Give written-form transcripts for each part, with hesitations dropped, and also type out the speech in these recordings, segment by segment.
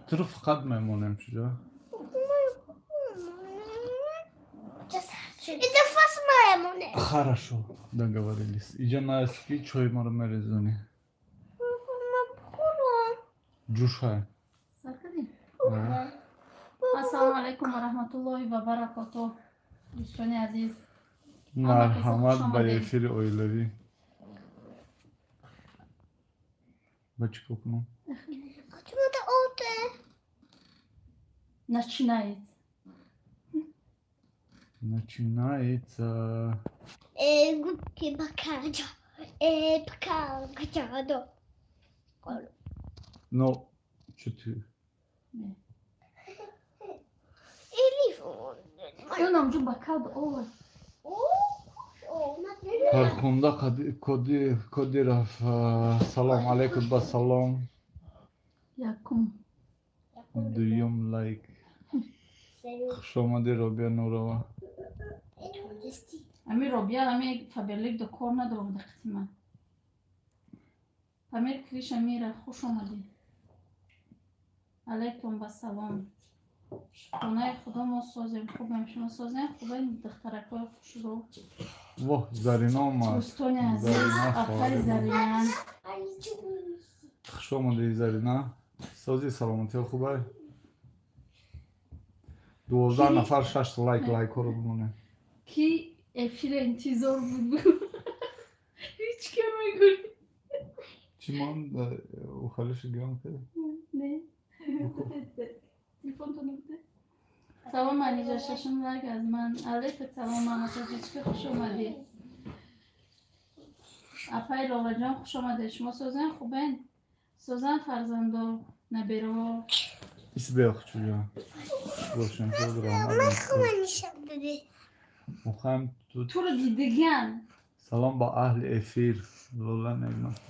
Туро фақат мемонем чуҷо? Хорошо, договорились. Иҷа наски чой маро мерезонӣ. Ҷӯшай. Ассалому алайкум ва раҳматуллоҳи ва баракотуҳ. Дӯстони азиз. Марҳамат ба эфири оилавӣ. Ба чӣ кор кунам? Начинается. Начинается. Губки покажу. Покажу. Ну, что ты? Фархунда Кодиров, салом алейкум ба салом. Якум. Дуюм лайк. Хуш омадӣ, Робия Нурова. Ами Робия, ами Фаберлик до кор надорам дақиқи ман. Памир Криша Мира, хуш омадӣ. Алейкум ва салом. Шукронаи Худо мо созем, хубем, шумо созем, хубем, духтаракҳои хушрӯ. Воҳ, Зарина омад. Дӯстони азиз, афари Зарина. Хуш омадӣ, Зарина. Сози саломатиҳо хубай? 12 нафар 6 лайк, лайкҳоро бимонед. Ки эфира интизор буд? Ҳеҷ ки мегӯй. Чӣ мон ухалиши гирам кардем? Не. Телефонто набуде? Салом, Алижа, шашум лайк аз ман. Алейка салом, мама Тоҷичка, хуш омадӣ. Апаи Лолаҷон, хуш омадед. Шумо созен, хубен? Созан фарзандо, набераҳо. Исбех чуҷо. Бошем, шуд раҳмат. Мухам туро дидаган. Салом ба аҳли эфир. Лола Неъмат.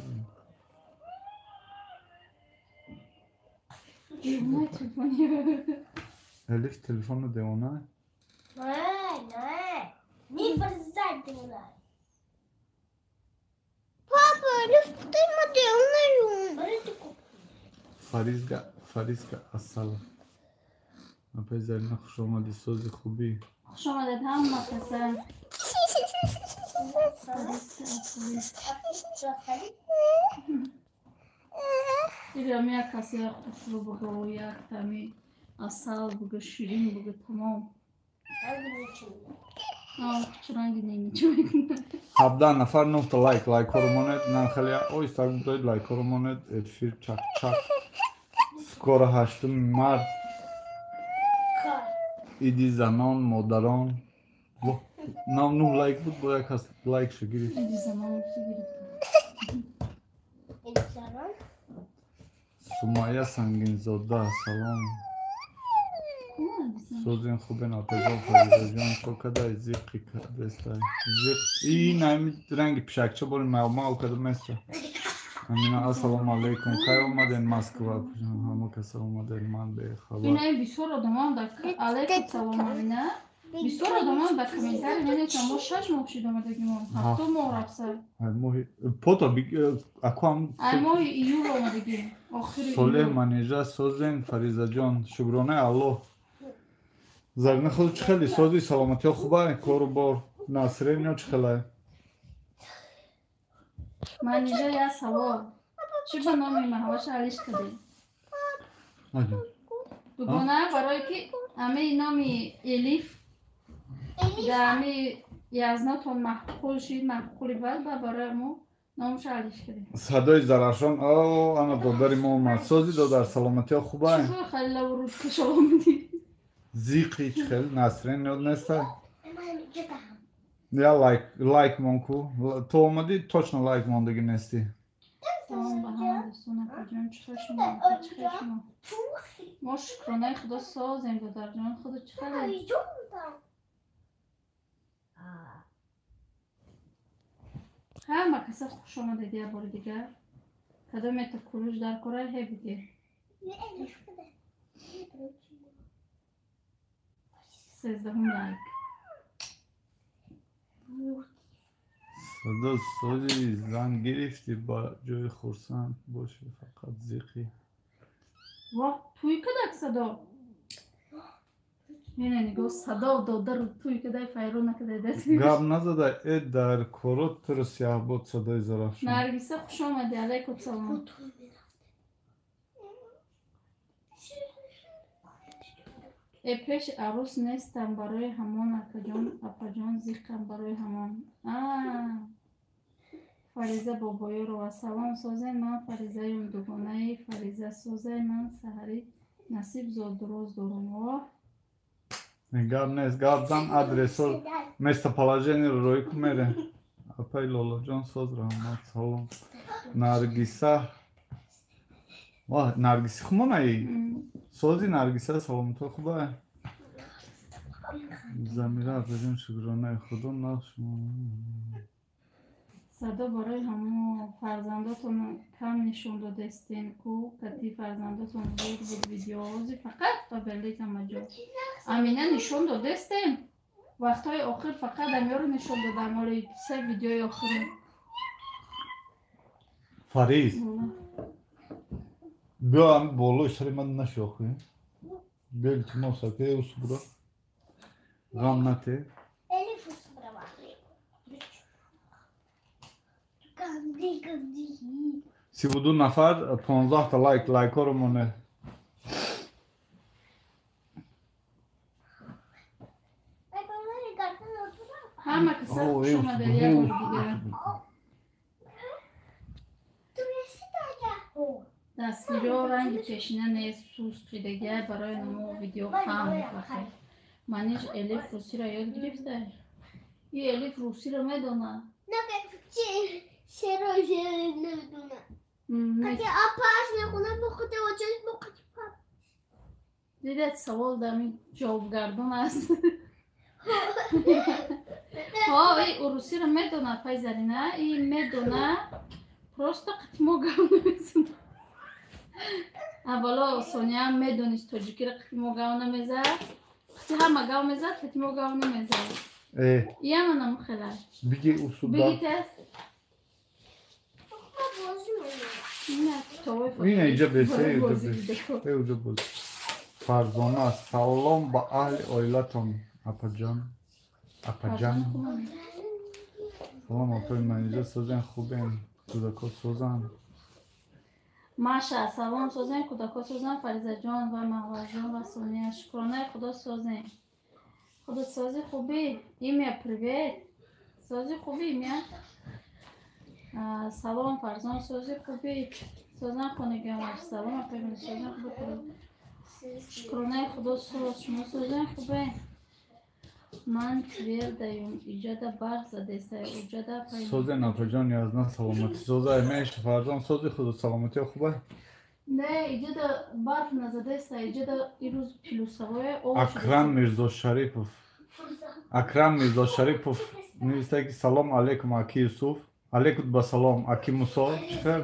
Элиф телефону девона? Не, не. Не брзай девона. Папа, Элиф, ты ма девона. Фаризга, Фаризга асал. Апай Зарина, хуш омадӣ, сози хубӣ. Хуш омадед ҳама каса. Ирам як касе хушрӯ бугу, як тами асал бугу, ширин бугу, тамом. 17 нафар 9 та лайк, лайкҳоро монед. На хеле оҳиста гузоред, лайкҳоро монед. Эфир чак-чак. Скоро 8 март. Иди занон, модарон. Нам 9 лайк буд, бо як лайкшо гирифт. Иди занон гирифт. Сумайя Сангинзода, салом. Созин хубен, апаҷон, Фаризаҷон, чо кадай зиқи кардестай. Зиқ ин ҳами ранги пишакча бори мал када места. Амина, ассалому алайкум. Кай омаден Москва? Ҳама каса омаден, ман бехабар. Ин ҳами бисёр одамон дар алайкум салом, Амина. Бисёр одамон дар комментарий менависанд, мо 6 моҳ шид омадагимон, 7 моҳ рафта. Ай моҳи пото акуам ай моҳи июл омадагим. Охири Солеҳ Манижа, созен Фаризаҷон, шукронаи Аллоҳ. Зарина худ чӣ хеле сози саломатиҳо хубай? Кору бор Насрин ё чӣ хелай? Манижа, я савол. Чӣ ба номи маҳваша алиш кардем? Дугона барое ки ами номи Элиф дар ами язнотон маъқул шид, маъқули бад ба барои мо номша алиш кардем. Садои Зарафшон, о, ана додари мо омад. Сози додар, саломатиҳо хубай? Чӣ хеле вуруд кашо омадӣ? Зиқи чӣ хел Насрин ёд неста? Я лайк, лайк мон ку. Ту омадӣ, точно лайк мондагӣ нестӣ. Салом ба ҳама дӯстон, апаҷон, чӣ хел шумо? Чӣ хел шумо? Мо шукронаи Худо созем, додарҷон, худо чӣ хеле? Ҳама каса хуш омадед як бори дигар. Кадомета кулуш дар кора ҳе бигир. 13 лайк. Садо сози зан гирифтӣ ба ҷои хурсанд бошӣ фақат зиқӣ. Воҳ, тӯй кадак садо. Мена нигоҳ садо додару тӯй кадай файро накадай дад. Гап назада э дар корот туро сиёҳбод садои Зарафшон. Наргиса хуш омадӣ, алайкум салом. Э пеш арӯс нестам барои ҳамон акаҷон апаҷон зиқам барои ҳамон. Фариза Бобоёрова салом созем ман Фаризаём дугонаи Фариза созай ман саҳарӣ насиб зодроз дорум. Воҳ. Гап нест, гап зан адресо местоположениеро рӯй ку мере. Апаи Лолоҷон соз раҳмат салом. Наргиса. Воҳ, Наргиси хумонаи? Сози Наргиса саломато хубай? Замира апаҷон шукронаи худо нақш. Садо барои ҳамо фарзандотон кам нишон додастен ку кати фарзандотон зуд буд видеоози фақат ба берлин ҳамаҷо. Амина нишон додастем. Вақтҳои охир фақат амёро нишон додам, оли се видеои охирин. Фариз. Биё ами болои сари ман наши охи. Биё илтимос ака усубра. Ғам нате. 32 нафар 15 та лайк лайкҳоро моне. Ҳама каса хуш омада як бори дигар. Дастгириҳо ранги пешина нест, суст шидагиай барои намо видео кам мехоҳад. Маниш Элиф русиро ёд гирифта? И Элиф русиро медонад. Дидед савол дами ҷавобгардон аст. Ҳо, и урусиро медонад Пайзарина, и медона просто қатимо гап намезанад. Аввало Соняам медонист тоҷикиро қатимо гап намезад. Қати ҳама гап мезад, қатимо гап намезад. Иама намухела. Биги усуда. Бигите. Ина иҷа бесе, иҷа боз. Фарзона, салом ба аҳли оилатон, апаҷон. Апаҷан. Салом апаи Манижа созен хубен, кӯдако созан. Маша, салом созен, кӯдако созан, Фаризаҷон ва Мағвазҷон ва Сония. Шукронаи Худо созен. Худо сози хубӣ. Имя, привет. Сози хубӣ, имя. Салом, Фарзон, сози хубӣ. Созан хонагиамаш. Салом, апаи Манижа, созен хубӣ. Шукронаи Худо соз. Шумо созен хубе. Ман твердаюм, иҷода барф задестай, уҷода пай. Созен апаҷон язна саломатӣ. Созай меш Фарзон сози худо саломатӣ хубай? Не, иҷода барф назадестай, иҷода ирӯз плюсовое. Акрам Мирзошарипов. Акрам Мирзошарипов навистай ки салом алейкум аки Юсуф. Алейкум ба салом аки Мусо. Чӣ хел?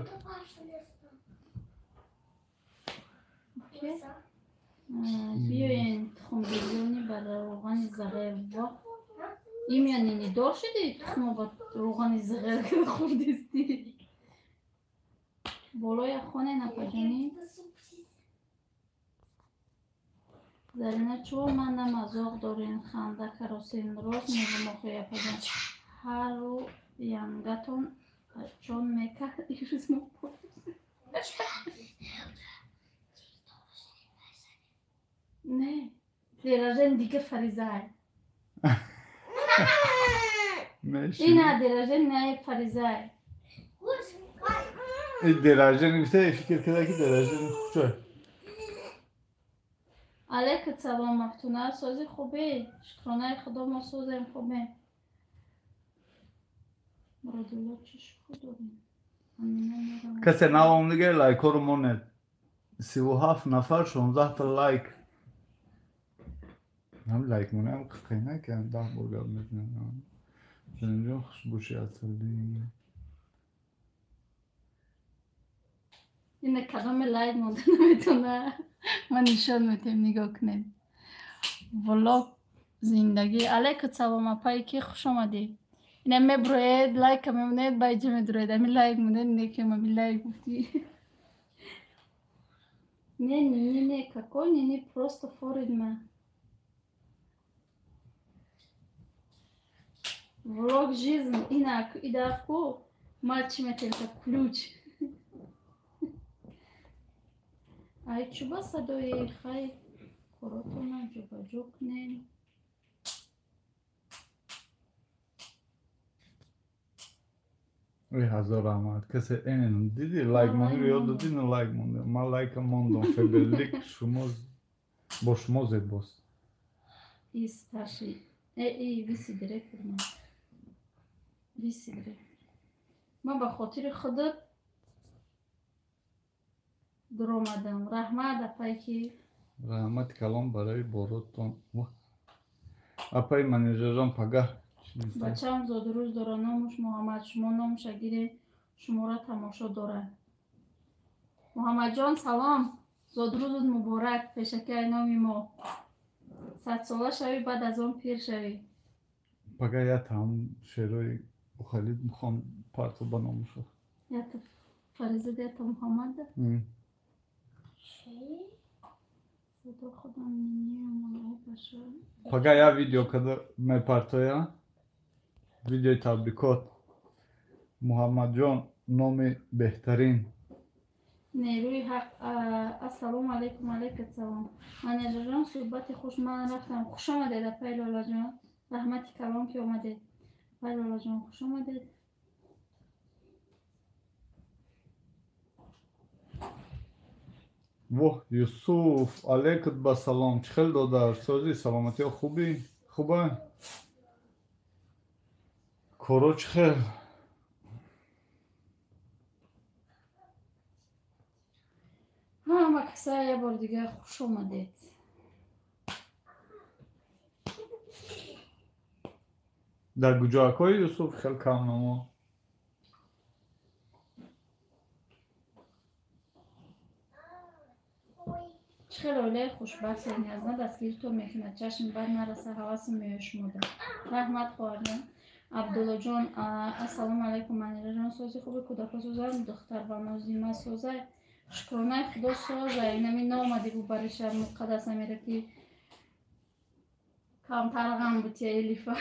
Биёен тухмбирёни ба равғани зағер. Воҳ, имя нинидор шудӣ тухмо ба равғани зағер хӯрдистӣ. Болоя хонен апаҷонӣ. Зарина чо ман намазоқ дорен ханда каросен рост мегӯм охи апаҷон. Ҳару янгатон чон мекард ирӯз мо Не, деражен дига Фаризай. Ина деражен не Фаризай. Деражен гуфта фикр карда ки деражен хучой. Алейкум салом Мафтуна, сози хубе. Шукронаи Худо мо созем хубе. Муродулло чӣ шукр дорем? Касе навом дига лайкҳоро монед. 37 нафар 16 та лайк. Ҳам лайк монам қина ки 10 бор гап мезанам. Ҷонҷон хуш бошӣ асали. Ина кадоме лайк монда наметона. Ман нишон метем, нигоҳ кунед. Влог зиндагӣ. Алейкум салом апаи ки хуш омадӣ. Ина меброед, лайка мемонед, байҷа медуроед. Ами лайк монед, некем ами лайк гуфтӣ. Не, не, не, не, какой не, не, просто форидма. Влог жизнь, инак, идафку, ма чӣ метем, ключ. Ай чуба садои хай коротона ҷобаҷо кунем. Ой, ҳазор раҳмат. Касе эн диди лайк монди, ёд додӣ, на лайк монди. Ман лайка мондам. Фаберлик шумо бо шумо зебост. И старший, и виси директор ман. Виси директор. Ман ба хотири худат дуромадам. Раҳмат, апай ки. Раҳмати калон барои боротон. Апай менеҷерон пагаҳ. Бачаам зодрӯз дора, номуш Муҳаммад. Шумо номуша гиред, шуморо тамошо дорад. Муҳаммадҷон, салом. Зодрӯзут муборак, пешакаи номи мо. 100 сола шавӣ, баъд аз он пир шавӣ. Пага ята ҳам шерои Ухалид мехом парто ба номуша. Ята Фаризад, ята Муҳаммада? Садо худам ниниам баша. Пага я видео када мепартоя. Видеои табрикот. Муҳаммадҷон, номи беҳтарин. Нерӯи ҳақ, ассалому алайкум, алайкум салом. Менеҷерҷон, суҳбати хуш, ман рафтам. Хуш омадед, апай Лолаҷон. Раҳмати калон ки омадед. Апай Лолаҷон, хуш омадед. Воҳ, Юсуф, алайкут ба салом. Чӣ хел додар? Созӣ, саломатиҳо хубӣ? Хуба? Коро чӣ хел? Ҳама каса як бори дигар хуш омадед. Дар куҷоакҳои Юсуф хел кам намо? Чӣ хел оилаи хушбахт ниязна дастгиритон мекунад. Чашми бад нараса, ҳавасам меояд шумода. Раҳмат, хоҳарҷон. Абдуллоҷон, ассалому алайкум, Манижаҷон, сози хуби, кӯдако созанд, духтар ба Нозима созай. Шукронаи худо созай. Инами наомадӣ бубариша муқаддас амира ки камтар ғам бутия Элифа.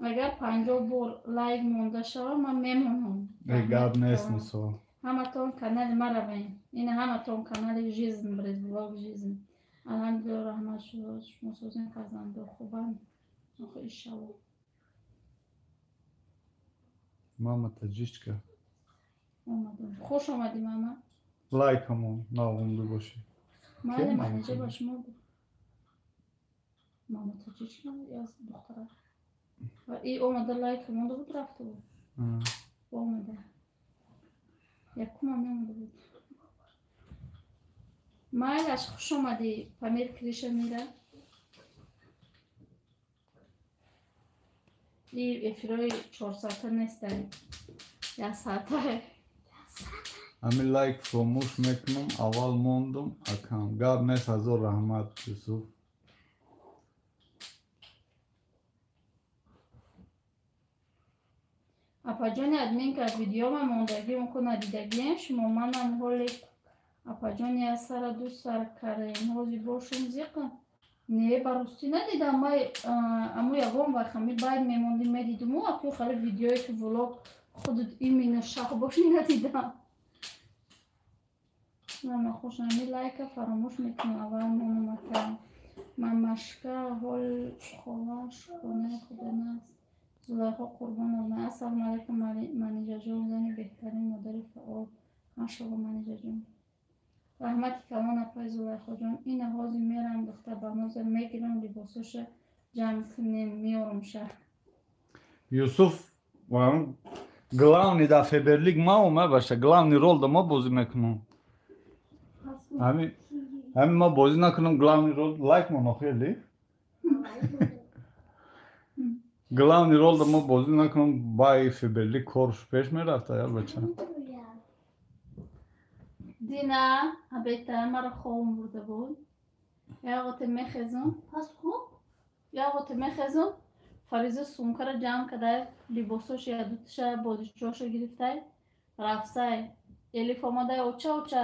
Агар 50 бор лайк монда шава, ман мемонам. Э, гап нест, мисол. Ҳаматон канали ма равем. Ина ҳаматон канали Жизнь бред, влог Жизнь. Алҳамдулилла, раҳмат, шумо созем, фарзандо хубанд. Охи иншалло. Мама таҷичка. Омадам. Хуш омадӣ, мама. Лайк ҳамон навонда бошӣ. Майли, менеҷер ба шумо буд. Мама таҷичка я духтара. Ва и омада лайк монда буд, рафта буд. Омада. Якумам меомада буд. Майлаш, хуш омадӣ, Памир Криша мира. И эфирои 4 соата нестай. Як соатае. Ҳамин лайк фуромӯш мекунам, аввал мондум, акам. Гап нест, ҳазор раҳмат, Юсуф. Апаҷони админка, видеома мондагӣ ку надидагием шумо, манам ҳоли апаҷони аз сара ду сар кардем, ҳози бошум зиқа. Не, ба ростӣ надидам. Май аму ягон вақт ҳами байд мемондим, медидиму аку хали видеое ки влог худут именно шах бошӣ надидам. Мама хуш, ҳами лайка фаромӯш мекунам, аввал монам ака. Мамашка ҳол хола, шукронаи худо наст. Зулайхо Қурбоновна, ассалому алайкум, Манижаҷон, зани беҳтарин, модари фаъол. Машалло, Манижаҷон. Раҳмати калон, апай Зулайхоҷон. Ина ҳозир мерам, духтар ба ноза мегирам, либосоша ҷамъ кунем, меорам шаҳр. Юсуф, главный да Фаберлик ма ома баша, главный рол да ма бозӣ мекунам. Ҳами ма бозӣ накунам главный рол, лайк мон охели. Главный рол да ма бозӣ накунам, бай Фаберлик корш пеш мерафта, я бача. Дина абета маро хобам бурда буд. Яғоте мехезум, пас хуб, яғоте мехезум, Фариза сумкара ҷамъ кадай, либосош ядутиша, бозичоша гирифтай, рафсай. Элиф омадай: «Оча, оча,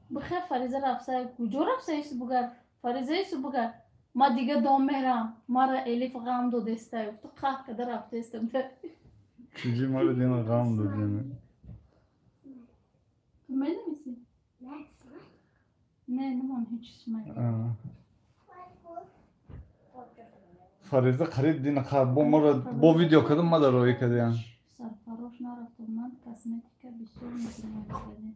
бихе, Фариза рафсай». «Куҷо рафсай, ису бугар, Фариза, ису бугар». «Ма дига дом мерам, мара Элиф ғам додестай», гуфту, қаҳр када рафтестам. Чиҷи мара дина ғам додем? Ту менависӣ? Не, намон ҳеҷ чиз. Фариза қариб дина бо мара бо видео кардам, ма дар роӣ кардиям. Сарфарош нарафтам, ман косметика бисёр мекунам.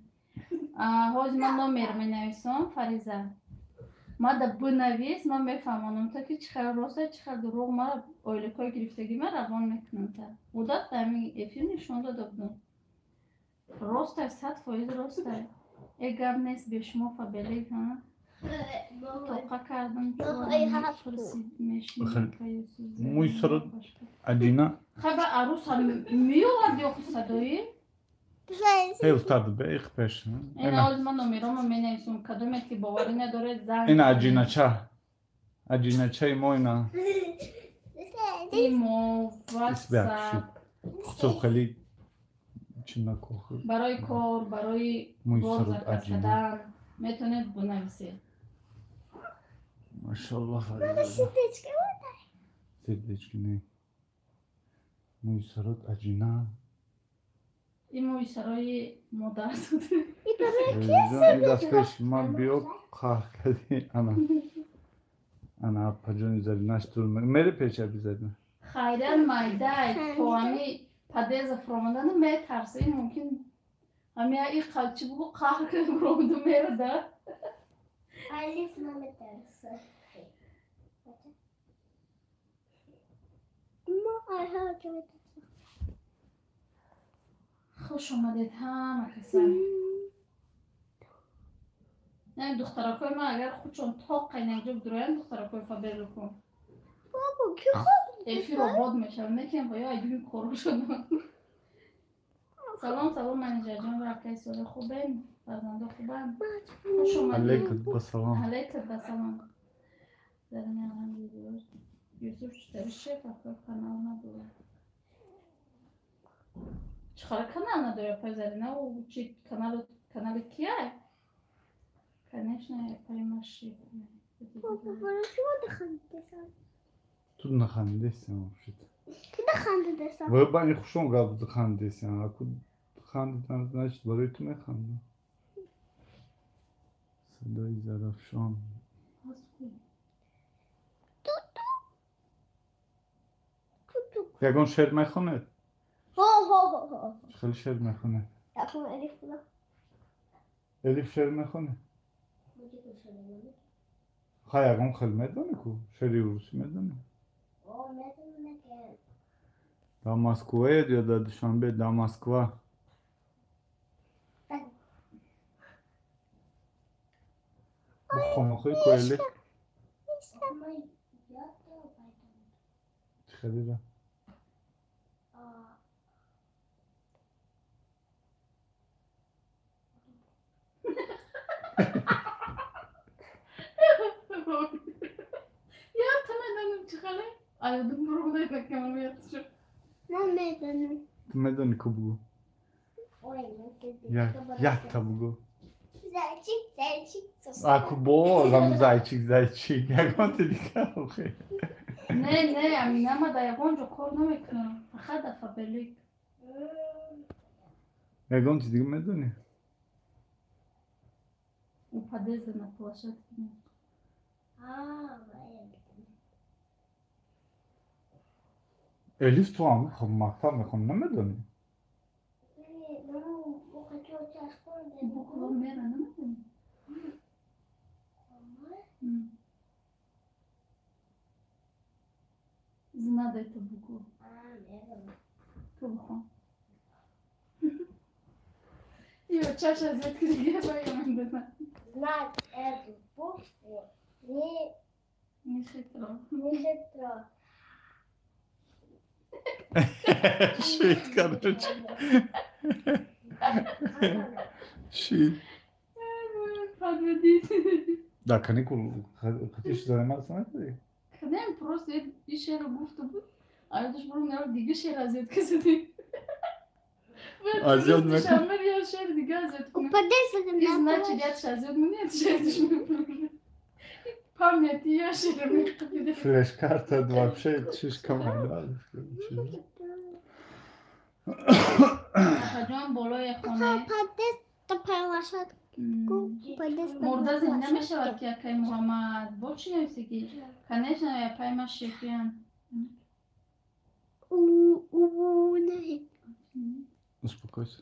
Ҳозир ман номер менависам, Фариза. Ма да бинавис, ман мефаҳмонам та, ки чӣ хел роста, чӣ хел дурӯғ. Мара ойликҳои гирифтагӣ ман равон мекунам та. Муддат дар ҳамин эфир нишон дода будам. Ростай, 100% ростай. Э, гап нест бе шумо, Фабелик, ҳа? Тоқа кардам. Мӯи сарат аҷина. Хаба арӯс ҳам меовард ё садои? Эй, устад, бех пеш. Ин ҳози ман номеромо менависам, кадоме ки боварӣ надоред, занг. Ин аҷинача. Аҷиначаи мо ина. Имо, ватсап. Хусур хеле чӣ накохи. Барои кор, барои Мӯи бор сарат заказ аҷина. кардан метавонед бинависед. Машаллоҳ, Фариза. Сердечко. Сердечки не. Мӯи сарат аҷина. Ин мӯи сарои модар. Фариза, ин даст пеш ман биё, қаҳр кардӣ. Ана. Ана, апаҷони Заринаш тур мери пеш аби Зарина. Хайран майдай то ҳами подъезда фуромадана метарса. Ин мумкин ҳами и чӣ бугу, қаҳр карда фуромаду мерада. Алиф наметарса. Ма айҳа ҷой. Хуш омадед ҳама каса. Не, духтаракои ман агар худшон тоқ қайнакҷо бидуроянд, духтаракои Фаберлику. Бобо, ки хоб. Эфир обод мешавад, некем ва ё айдуми коро шудам. Салом, салом, менеҷерҷон ва акаи Соли, хубен? Фарзандо хубанд? Хуш омадед. Алейкум ба салом. Алейкум ба салом. Зарина, алҳамдулиллоҳ. Юсуф читари шеф, ака, канал надорад. Чӣ хела канал надорад, апай Зарина? Ӯ чи каналу, канали кияй? Конечно, апай ма шеф. Бобо, барои шумо дахандесан. Ту нахандесиам вообще. Ки дахандесан? Вай ба ин хушон гап хандесиам. Аку хандидан, значит, барои ту механдам. Садои Зарафшон. Ту-ту. Ягон шеър мехонед? Ҳо, ҳо, ҳо, ҳо. Хеле шеър мехонед? Якум Элиф буда. Элиф шеър мехонед? Ха, ягон хел медонӣ ку? Шеъри русӣ медонӣ? Дар Москваед ё дар Душанбе? Дар Москва. Бухонохои ку, Элиф? Чӣ хелира? Я ту медонам чӣ хеле? Айдум бурумда камам. Ман медонам. Ту медонӣ ку, бугӯ. Якта бугӯ. Зайчик, зайчик. Аку бозам зайчик, зайчик. Ягон ти дигар охе. Не, не, Амина, ма дар ягон ҷо кор намекунам. Фақат дар Фаберлик. Ягон ти дига медонӣ? У подъезда на площадке. Элиф, ту ҳам мактаб мехонӣ, намедонӣ? Буква мера намедонӣ? Зна да это буква. Ту бихон. Ё чаша зетки дига ба ёмандана. Знать эту букву не, Не хитро. Не хитро. Shit, короче. Shit. Подведите. Да, каникул хотишь заниматься накарди? Кадем, просто и шеро гуфта буд. Айдуш бурум нав дига шер азият касади. Аз ёд мекунам. Шамар я шер дига азият кунам. Значит, ятш азият мунет шер душман. Памяти я шер мекунам. Флеш-карта вообще слишком да. Апаҷон болои хона. Мурда зинда мешавад ки акай Муҳаммад. Бо чӣ нависе ки? Конечно, апай ма шефиям. Успокойся.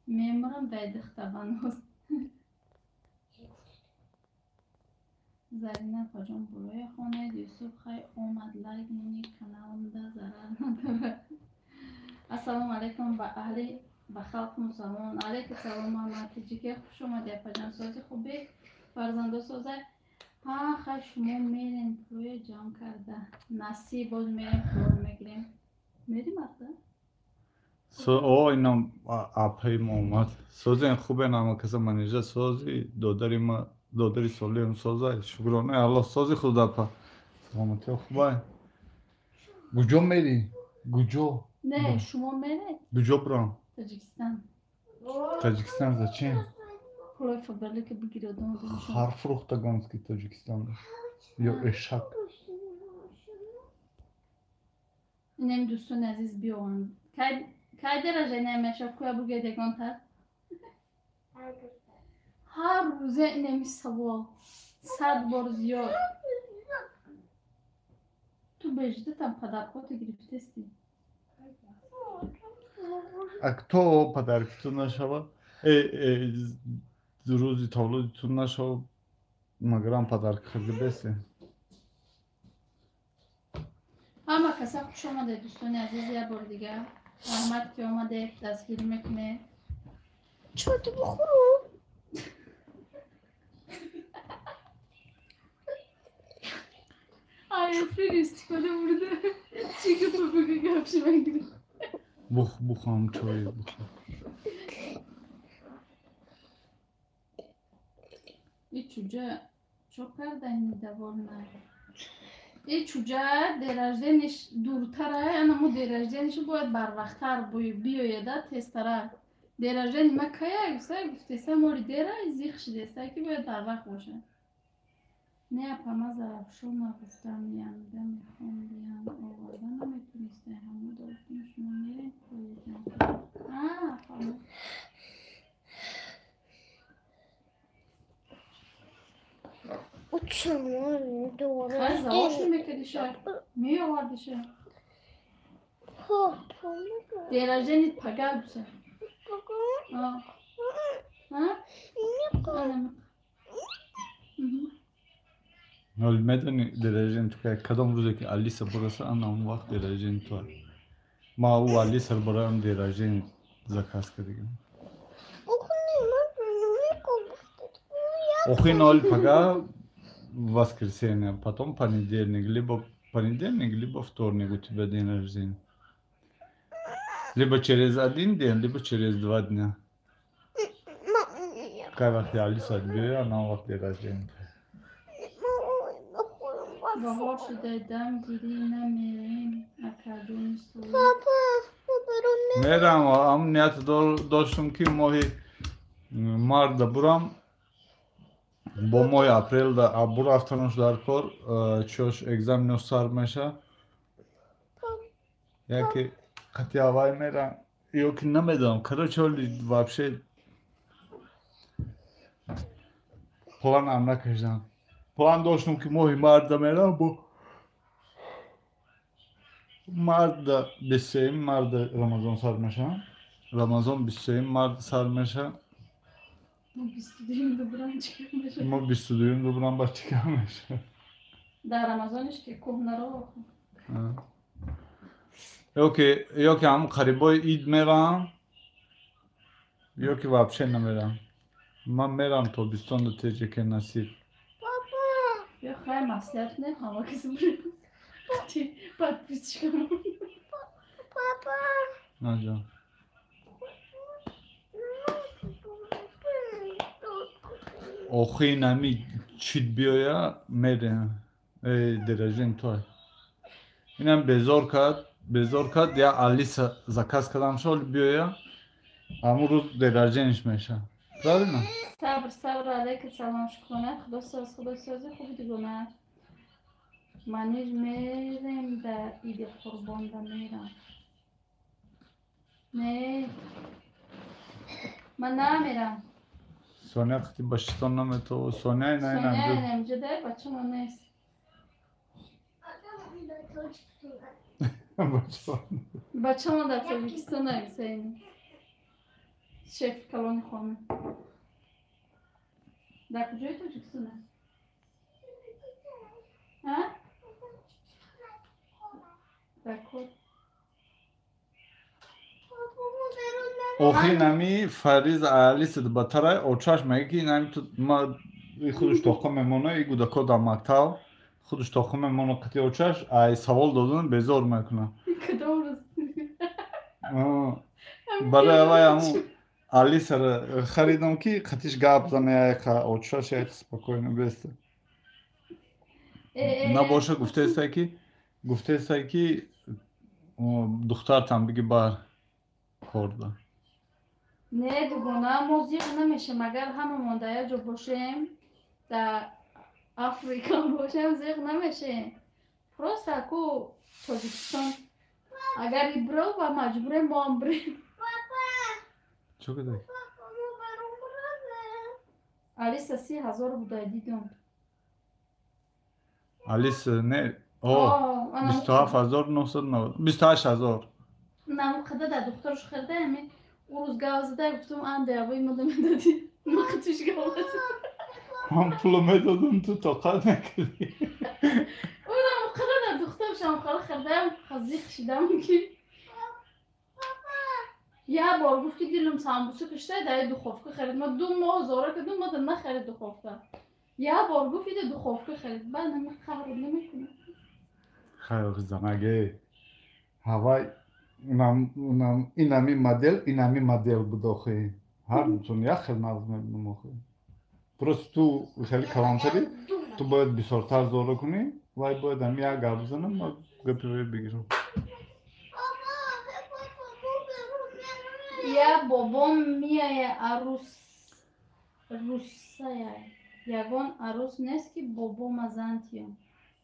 Мемурам дай дихтабаноз. Зарина апаҷон болои хона. Юсуф хай омад лайк муни каналымда зарар надорад. Ассалому алайкум ба аҳли ба халқ мусалмон. Алейкум салом мама таҷике хуш омадӣ апаҷон. Сози хубе фарзандо созай. Ҳа хай шумо мерен пулоя ҷамъ карда. Насиб боз мерем пуло мегирем. Мерим ахта? О инам апаи мо омад. Созен хубе нама каса манижа сози додари ма додари солиам созай. Шукронаи Аллоҳ сози худ апа. Саломатиё хубай. Куҷо мери? Куҷо? Не, шумо меред? Куҷо брам? Таджикистан. Таджикистан зачем? Пулои Фаберлика бигири одам. Хар фурӯхтагонски Тоҷикистон. Ё эшак. Инем дӯстони азиз биёванд. Кай дараҷа намешав куя бугед ягонтар? Ҳар рӯза инеми савол. 100 бор зиёд. Ту бежидатам подаркото гирифтести. А кто подарки ту нашава? Рӯзи тавлуди ту нашава, магарам подарки хазибеси. Ҳама каса хуш омадед дӯстони азиз як бори дигар. Раҳмат ки омадед, дастгирӣ мекунед. Чо ту бихӯру? Ай, эфир истифода бурда. Чӣ гапа буга гап шимагирифт. Бухам чой бухам. И чуҷа чо карда недовольна? И чуҷа день дуртара, анамо день рождениш бояд барвақттар биёяда тезтара. День рождени ма кая гуфта гуфтеса мори дера зиқ шидеса ки бояд барвақт бошад. Не апа ма Зарафшона гуфтам янда мехом биям оварда наметонистем ҳамо дорутон шумо мерем поедам. Апа. Хай завош мекардиша, меовардиша. День рождени пага буса. Ҳол медони день рождени ту кадом рӯзе ки Алиса бураса, ана он вақт день рождени ту. Ма ӯ Алиса бароям день рождени заказ кардагим. Охи ноль пага воскресенье, потом понедельник, либо вторник у тебя день рождения. Либо через один день, либо через 2 дня. Кай вақти Алиса биёя, на вақт день рождения. Баҳор шуда дам гирӣ намерем акаҷони солӣ. Мерам, ам ният доштам ки моҳи марта бурам. Бо моҳи апрелда бурафтанаш дар кор, чош экзаменош сар меша. Яке қати авай мерам, ё ки намедонам. Короче, ҳоли вообще планам накашидам. План доштам ки моҳи марта мерам, бо марта 23 марта Рамазон сар меша. Рамазон 23 марта сар меша. Мо 22 дубран чикар меша. Мо 22 дубран ба чикар меша. Дар Рамазониш ки кӯҳ наро. Ё ки ҳам қарибои ид мерам, ё ки вообще намерам. Ман мерам тобистон до теҷаке насиб. Ё хай маслиҳат не ҳама кас бурем. Подписчикам. Папа. Наҷон. Охи нами чит биёя мерем. День рождения той. Инам безор кард, я Алиса заказ кардам шол биёя. Аму рӯз день рожденияш меша. Правильно? Сабр, сабр, алейкум салом, шукрона, худо соз, худо сози, хуби дугона. Маниж мерем да иди қурбон да мерам. Не, ман намерам. Соня қити башистон намето, Соня ина ина. Соня ина инҷа бачамо нест. Бачамо дар Тоҷикистон ҳусейн. Шеф калони хона. Дар куҷои Тоҷикистон аст? А? Дар кор. Охи нами Фариз Алиса батарай очаш мега ки нами ту ма худаш тоқа мемона и гудако дар мактаб худаш тоқа мемона қити очаш ай савол додан безор мекуна. Кадом рӯз? Барои авай ҳамун Алисаро харидам ки қатиш гап зана яка очаш як спокойно беста. Набоша гуфтаестай ки духтартам биги бар корда. Не, дугона, мо зиқ намешем. Агар ҳамамон дар як ҷо бошем, дар Африка бошем, зиқ намешем. Просто ку Тоҷикистон агар ибро ва маҷбурем мо ҳам бирем. Чо кадай? Алиса 30 000 буда дидум. Алиса не, о, 27 990, 28 000. Нам қада дар духтарш харида, ами ӯ рӯз гав зада гуфтум анде авои мада медодӣ. Ма қатиш гав зада. Ман пуло медодум, ту тоқат мекардӣ. Ӯ нам қада дар духтаршам хала харидаам, зиқ шидам ки я бор гуфт ки дилум самбуса кишта дар духовка харид. Ма 2 моҳ зора кардум, ма да нахарид духовка. Я бор гуфт ида духовка харид. Баъд нами қаҳр намекунам. Хайр занаге. Ҳавай инами модел, инами модел буд охи. Ҳар дутон як хел нағз мебинам охи. Просто ту хеле калонтарӣ, ту бояд бисёртар зора кунӣ, вай бояд ҳами як гап бизанам, ма гапи вай бигирам. Я бобом мияя арус русая. Ягон арус нест ки бобома зан тиём.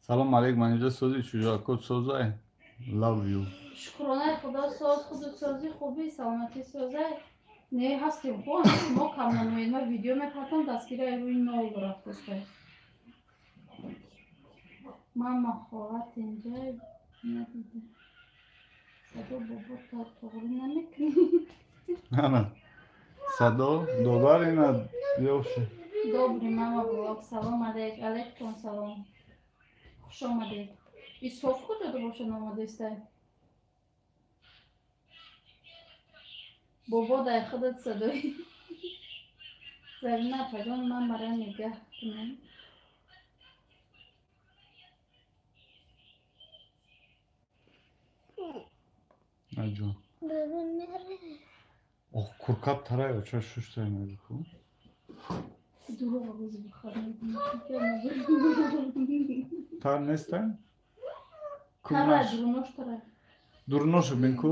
Салом алейкум, манижа сози чужако созай. Love you. Шукронаи худо соз, худу сози хуби, саломатӣ созай. Не ҳастем хо, мо кам намоед. Ма видео мепартам, дастгираи рӯи нол рафтастай. Ман махорат инҷа надидам. Садо бобо та тоғрӣ намекунӣ. Ана. Садо додар ина ёфши. Добрый мама блог. Салом алейк, алейкум салом. Хуш омадед. Исоф куҷода бошад омадаистай? Бобо дар худат садои. Зарина апаҷон, ман мара нигаҳ кунем. Аҷон. Ох, куркат тарай оча шуштай мегӯ. Дурӯғ рӯзи бихарам. Тар нестай? Тарай, дурунош тарай. Дуруношу бин ку?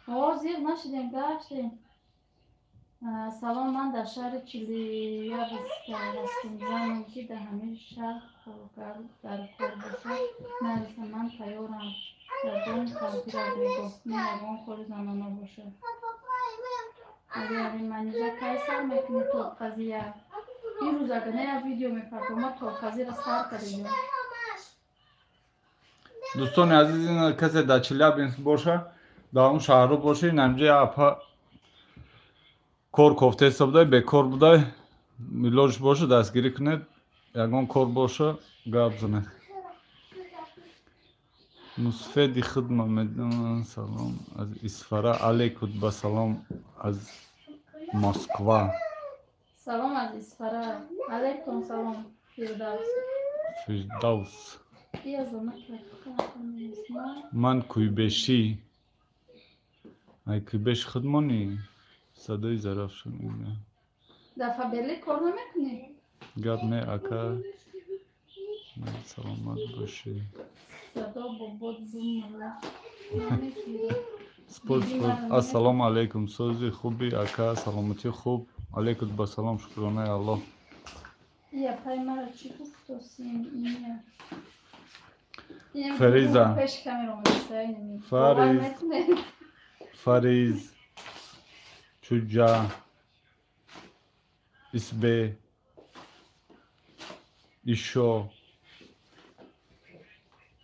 О, зиқ нашидем, гаштем. Салом, ман дар шаҳри Челябинск ҳастам. Занам ки дар ҳамин шаҳр коргар дар кор бошад, нависам, ман тайёрам. Ягон кампира гирифтни, ягон кори занона бошад. Али, Манижа, кай сар мекунӣ торқазия? Ин рӯз агар не як видео мепартом, ма торқазиро сар кардем. Дӯстони азиз, ин касе дар Челябинск боша, дар он шаҳрҳо боша, ин ҳамҷа апа кор кофтаеста будай, бекор будай, илоҷ боша дастгирӣ кунед, ягон кор боша гап занед. Мусфеди хидма медонам. Салом аз Исфара, алейкум ба салом аз Москва. Салом аз Исфара, алейкум салом. Фирдавс. Фирдавс. Ман куйбешӣ. Ай куйбеш худмонӣ? Садои Зарафшон. Дар Фаберлик кор намекунӣ? Гап не, ака. Саломат бошӣ. Садо бобот зумла. Спорт, спорт. Ассалому алайкум. Сози хуби ака, саломатӣ хуб. Алайкум ба салом, шукронаи Аллоҳ. Я пай мара чӣ гуфтосим иня? Фариза. Фариз. Фариз. Чуҷа. Исбе. Ишо.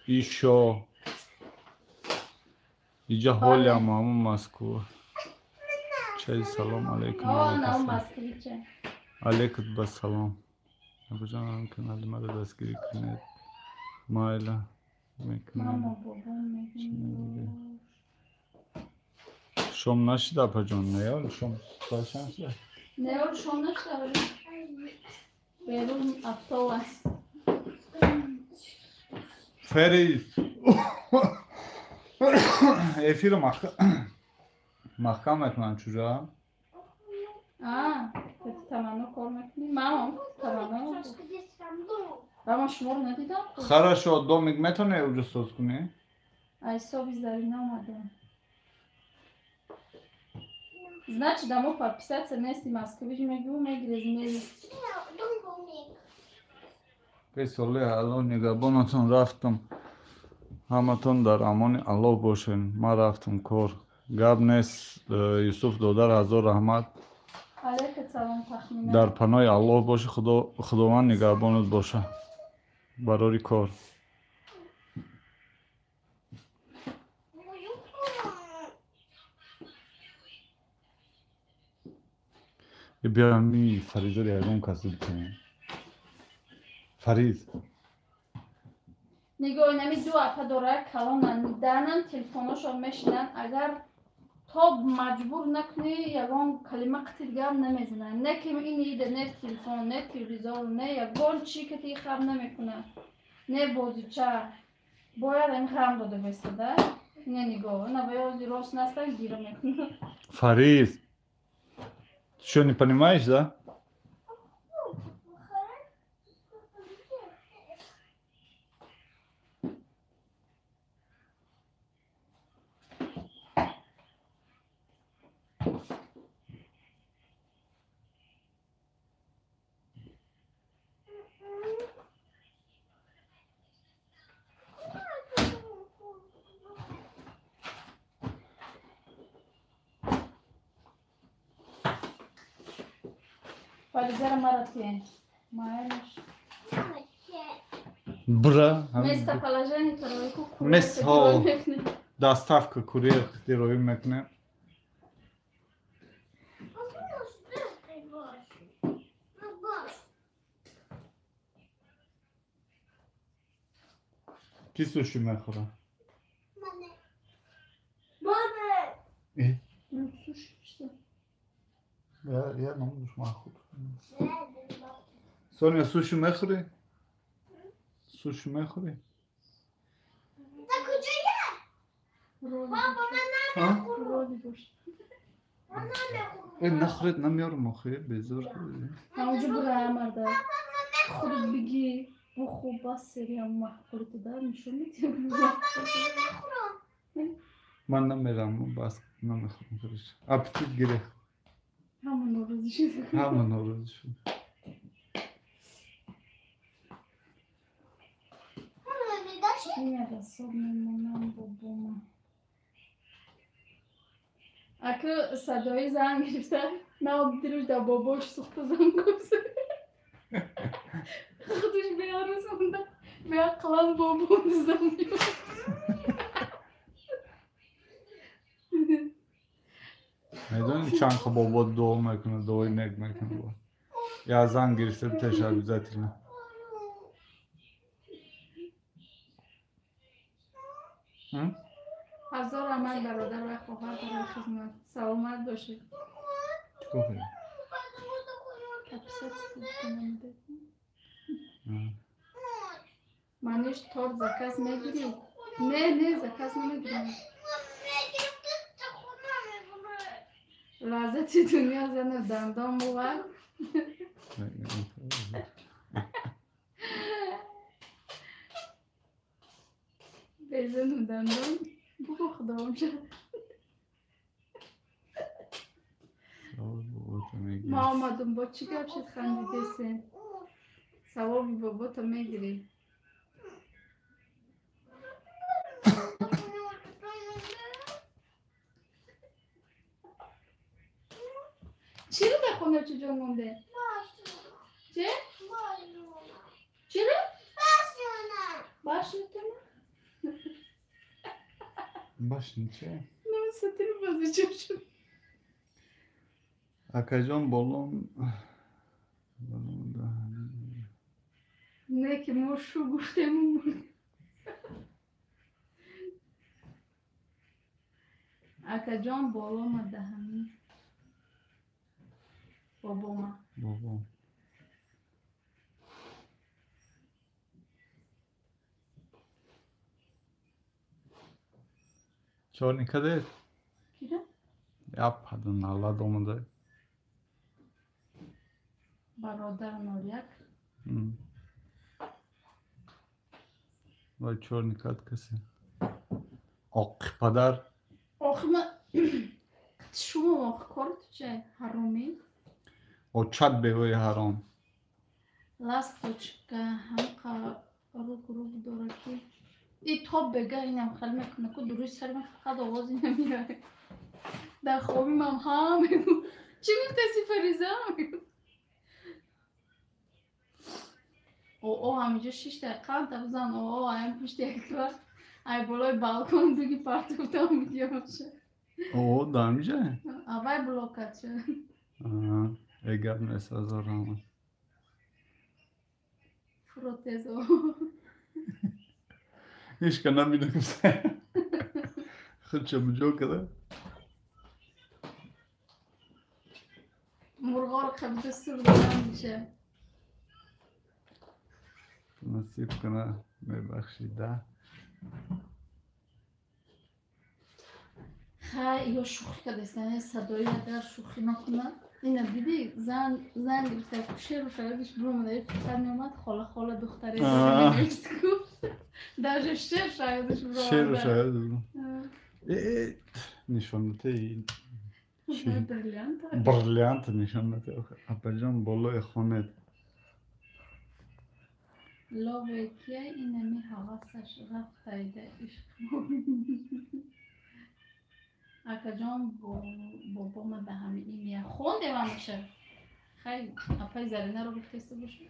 Ишо. Иҷа ҳолиам ҳамун Москва. Чай, салом алайкум. Алайкум ба салом. Абуҷон, ҳам канали маро дастгирӣ кунед. Майла мекунем. Шом нашида, апаҷон? Неёл шом соат чанд шуда? Неёл шом нашида. Берун афтоб аст. Фариз. Эфирро маҳкам мекунам чуҷа? Таманно кор мекунӣ? Мамам таманно. Мама шуморо надидам? Хорошо, домик метавонӣ уҷо соз кунӣ? Ай ҳисоби Зарина омадам. Значит, дамо подписаться нести москвич мегӯ мегирез мери. Песоле Аллоҳ нигаҳбонатон, рафтам. Ҳаматон дар амони Аллоҳ бошед. Ман рафтам кор. Гап нест, Юсуф додар, ҳазор раҳмат. Дар паноҳи Аллоҳ бошӣ, Худованд нигаҳбонат боша. Барори кор. Биёми Фаризаро ягон кас бикунем. Фариз. Нигоҳ, инами ду апа дора калонан, данам телефоношон мешинанд. Агар то маҷбур накунӣ, ягон калима қити гап намезананд. Не ки ин ида, не телефон, не телевизор, не ягон чӣ ки ти хаб намекунад, не бозича. Бояд ин ғам дода бесада. Не нигоҳ, на бояд рост настан гира мекунад. Фариз, ты что, не понимаешь, да? Фаризара маратен. Маэлаш. Бра. Местоположение тройку. Место. Доставка курьер рои мекне. Ки суши мехӯра? Мане. Суши что? Я намедонам махӯр. Соня, суши мехӯрӣ? Суши мехӯрӣ? Нахӯред, намеёрам охи, безор. Ҳамонҷо бура марда. Худат бигӣ, бухӯ, бас сериям маҳқурту да нишон медиҳам. Ман намерам, бас намехӯрам. Аппетит гирифт. Ҳама норозӣ шуд. Ҳама норозӣ шуд. Расоб мемонам бобома. Аку садои занг гирифта, на дилуш да бобош сухта занг гуфт. Худуш беарӯз монда, беақлан бобом занг. Медонӣ чанд ха бобо дуо мекунад, дуои нек мекунад. Я занг гирифта битеш обязательно. Ҳазор раҳмат бародар ва хоҳар барои хизмат. Саломат бошед. Маниш торт заказ мегирӣ? Не, не, заказ намегирам. Лаззати дунё зану дандон бувад. Безану дандон бугу худовам ша. Ма омадум, бо чӣ гап шуд хандидесен? Савоби бобото мегирӣ. Чиро дар хона чуҷон монде? Че? Чиро? Башнитона? Башни че? Намесатини базичо шуд. Акаҷон болом не ки мо шу гуфтем. Акаҷон болома даҳани бобома. Бобом. Чорни кадед? Кира? Япадан аллад омада. Бародар 01. Вай чорни кад касе? Оқи падар. Охи ма шумо охи кори ту че ҳаромӣ? Очат бевои ҳаром. Ласточка ҳамқа рук рук дора ки и топ бега инам хел мекуна ку дуруст сари ман фақат овози намеяд. Дар хоби ман ҳа мегӯ. Чӣ гуфтаси Фариза? Мегӯ. О ҳаминҷо 6 дақиқа табзан о аям пушти якра ай болои балкон дуги партофтам видеоша. О да ҳаминҷа? Авай блокат шуд. Э гап нест, ҳазор раҳмат. Фуротезо. Ҳечка набинам. Худша буҷо када? Мурғоро қабида сур додам миша. Насиб кана мебахшида. Хай ё шӯхӣ кардастан, садои агар шӯхӣ накунад. Ина диди зан зан гирифта шеру шарадиш биромада фақат меомад хола хола духтаре менавист ку. Даже шер шарадиш биромада. Шеру шарадиш. Э нишонате бриллиант. Бриллиант нишонате. Апаҷон болои хонед. Лове кия инами ҳавасаш рафтайда ишқ. Акаҷон бобома да ҳами имя хондем ҳамаша. Хай апаи Заринаро гуфтеста бошӣ.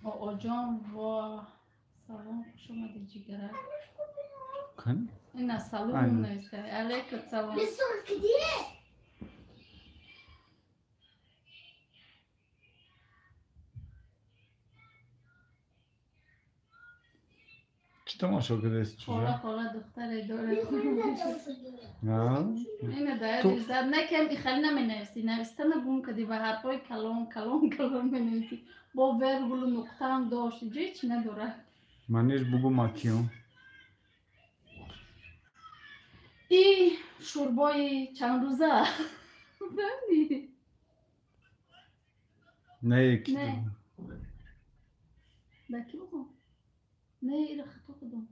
Ооҷон во салом, хуш омадӣ ҷигарак. Ина салом нависта. Алейкум салом. Чӣ тамошо кардааст чужа? Хола хола духтаре дорад. Ина даядизад накам ихали наменависӣ. Навистана гум кардӣ ба ҳарфҳои калон калон калон менависӣ. Бо вергулу нуқтаам дошт. Ҷои чӣ надорад? Маниш бугу макиём. И шӯрбои чандрӯза. Фаҳмидӣ? Не ки. Не. Да ки бугу? Не, ира хато кардам.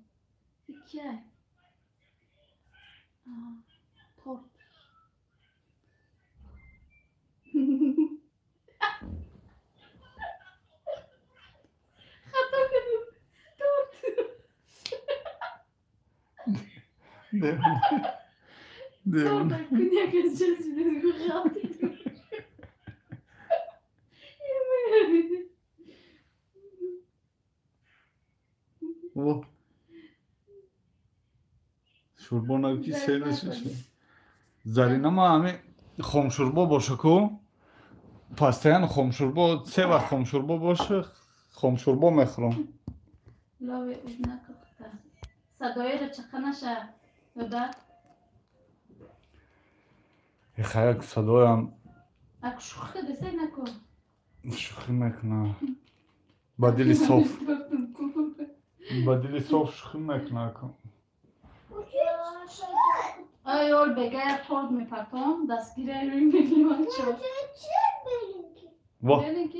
И кияй? Торт. Хато кардам. Торт. Девона. Торт куняк аз часпида ғалт. Шӯрбо ки серашиш. Зарина ма ҳами хомшӯрбо боша ку? Постоянно хомшӯрбо, се вақт хомшӯрбо боша, хомшӯрбо мехӯрам. Лове накухта. Садоеро чақа наша дода? Хаяк садоям. Ак шӯхӣ кардасай наку. Шӯхӣ мекунам. Ба дили соф. Ба дили соф шӯхӣ мекунам. Ай ол бегая торт мепартом, дастгирия рӯи миллион чор.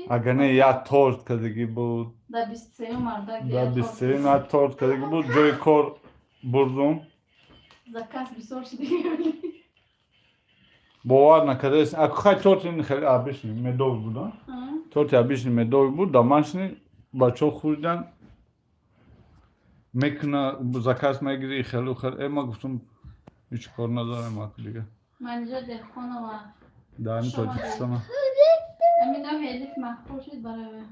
Агар не як торт кардагӣ буд. Дар 23 мардак. Дар 23 як торт кардагӣ буд, ҷои кор бурдум. Заказ бисёр шудагӣ. Бовар накардаст. Аку хай торт ин хеле обычный медовый буд, а? Торти обычный медовый буд, домашний бачаҳо хӯрдан. Мекуна заказ мегири хеле хеле. Ма гуфтум ҳеҷ кор надорем аку дига. Манижа Деҳқонова. Дар ин Тоҷикистон. Ами номи Элиф маҳқул шуд барои.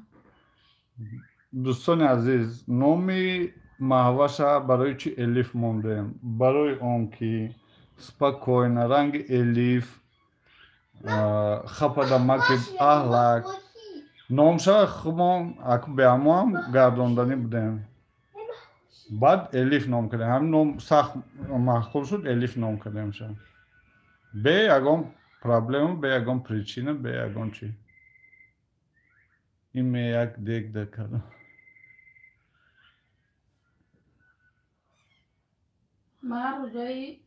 Дӯстони азиз, номи Маҳваша барои чӣ Элиф мондем? Барои он ки спокойно ранги Элиф хапада маки аҳлак номша хумон аку беамоам гардонданӣ будем. Баъд Элиф ном кардем. Ҳамин ном сахт маъқул шуд, Элиф ном кардемша. Бе ягон проблема, бе ягон причина, бе ягон чӣ. Ин ме як дег да кардам. Ман рӯзои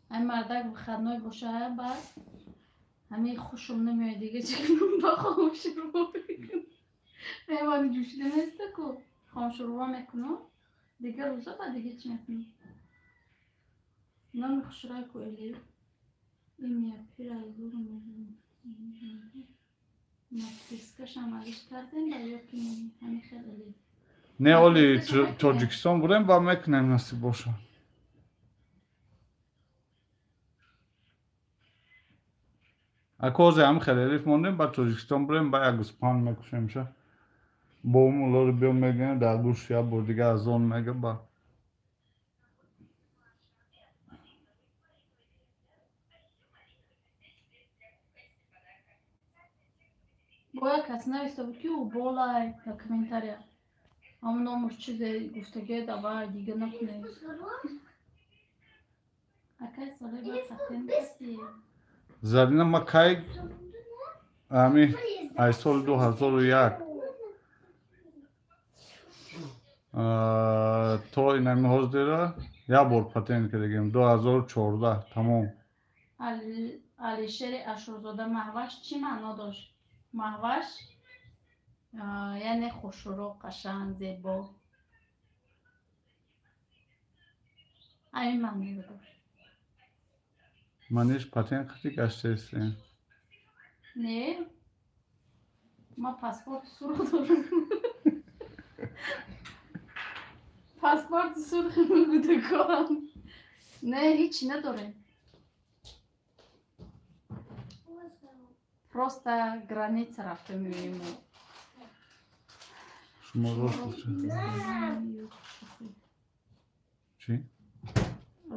ай мардак выходной боша, баъд ҳамин хушум намеояд дига чӣ кунам, ба хомшурбо мекунам. Меҳмони ҷӯшида неста ку хомшурбо мекунам. Дига рӯза ба дига чӣ мекунам? Номи хушрай ку Элиф. Имя пирай зуру Напискашам алиш кардем ба ё ки ҳамин хел Элиф. Не, оли Тоҷикистон будем, ба мекунем насиб боша. Аку ҳозир ҳамин хел Элиф мондем, ба Тоҷикистон бурем, ба як гӯспанд мекушемша. Бо муллоро биё мегӯем, дар гӯш як бор дига азон мега ба. Бояд кас нависта буд ки ӯ болай дар комментария. Ҳамон номуш чизе гуфтагие давай дига накунем. Акай соле бояд патент касӣ. Зарина ма кай ами ай соли 2001 то инами ҳозира як бор патент кардагем 2014 тамом. Алишери Ашурзода Маҳваш чӣ маъно дошт? Маҳваш яъне хушрӯ, қашанг, зебо. Ҳамин маъноро дошт. Маниш патент қати гаштаистем? Не, ман паспорти сурх дорам. Паспорти сурхи кӯдакон. Не, ҳеҷ надорем. Просто граница рафта меоем. Шумо рост гуфтед. Чӣ?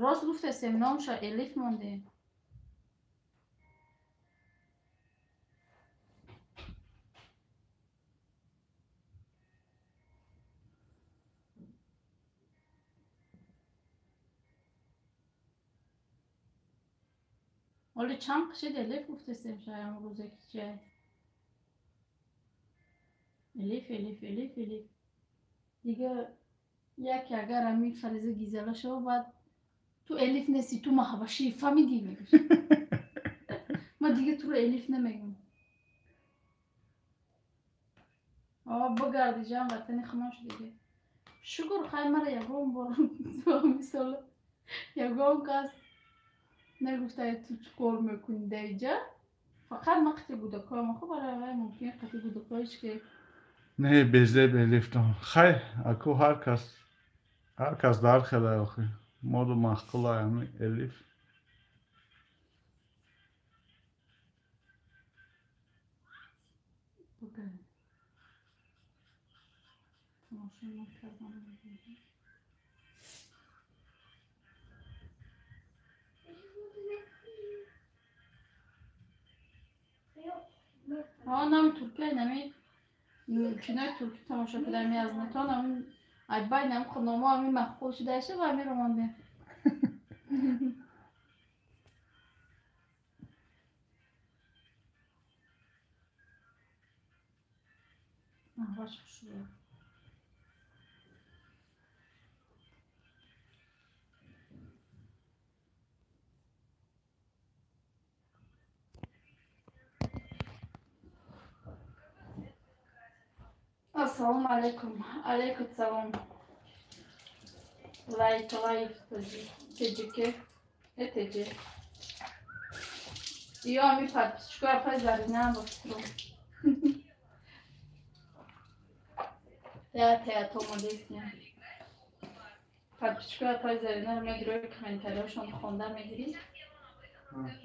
Рост гуфтесем, номша Элиф мондем. Оли чанд қишид Элиф гуфтесем шаям рӯзе ки чия. Элиф, Элиф, Элиф, Элиф. Дига яке агар ҳамин фариза гизела шава, баъд ту Элиф нести, ту маҳвашӣ, фаҳмидӣ мегӯш. Ман дига туро Элиф намегӯм. Бигарди ҷам ватани худмон шуд дига. Шукр, хай мара ягон бор мисол ягон кас нагуфтае ту чӣ кор мекунӣ дар инҷа. Фақат ман қити кӯдакҳоям, хуб барои вай мумкин қити кӯдакҳоиш ки Не, безеб Элифтон. Хай, аку ҳар кас дар хелай охи. Моду маъқулай ҳами Элиф. Тамошо накардам. Номи туркия нами кинои туркӣ тамошо кардам аз нетон ами ай байнам номо ами маъқул шудаиша ва ами ромондем. Маҳваш хушрӯ. Салом алейкум. Алейкум салом. Лайк, лайк, теҷике. Э теҷе. Ё ами подписчико апай Зарина ба фикрам. Я теато модесня. Подписчико апай Заринаро мегирӣ, комментариҳошон хонда мегирӣ.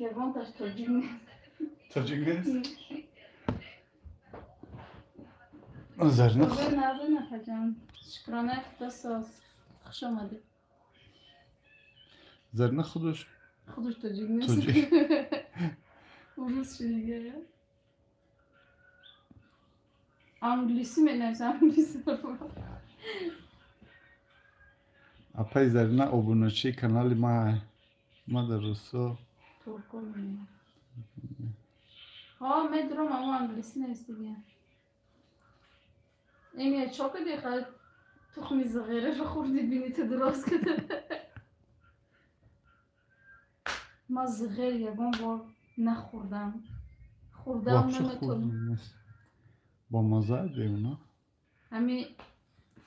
Ягонташ тоҷик нест. Тоҷик нест? Зарина Назина хаҷон. Шукрона худо соз. Хуш омадед. Зарина худаш тоҷик нест. Тоҷик. Урус шудига. Англисӣ менависам, англисӣ. Апай Зарина обуначии канали ма. Ма дар русо. Турко мея. Ҳа, медурам, амо англисӣ нависдига. Эмия чо кардӣ? Ха тухми зағираро хӯрдӣ, бинито дурост карда. Ма зағир ягон бор нахӯрдам. Хӯрдам наметавонам. Бо маза деуна? Ҳами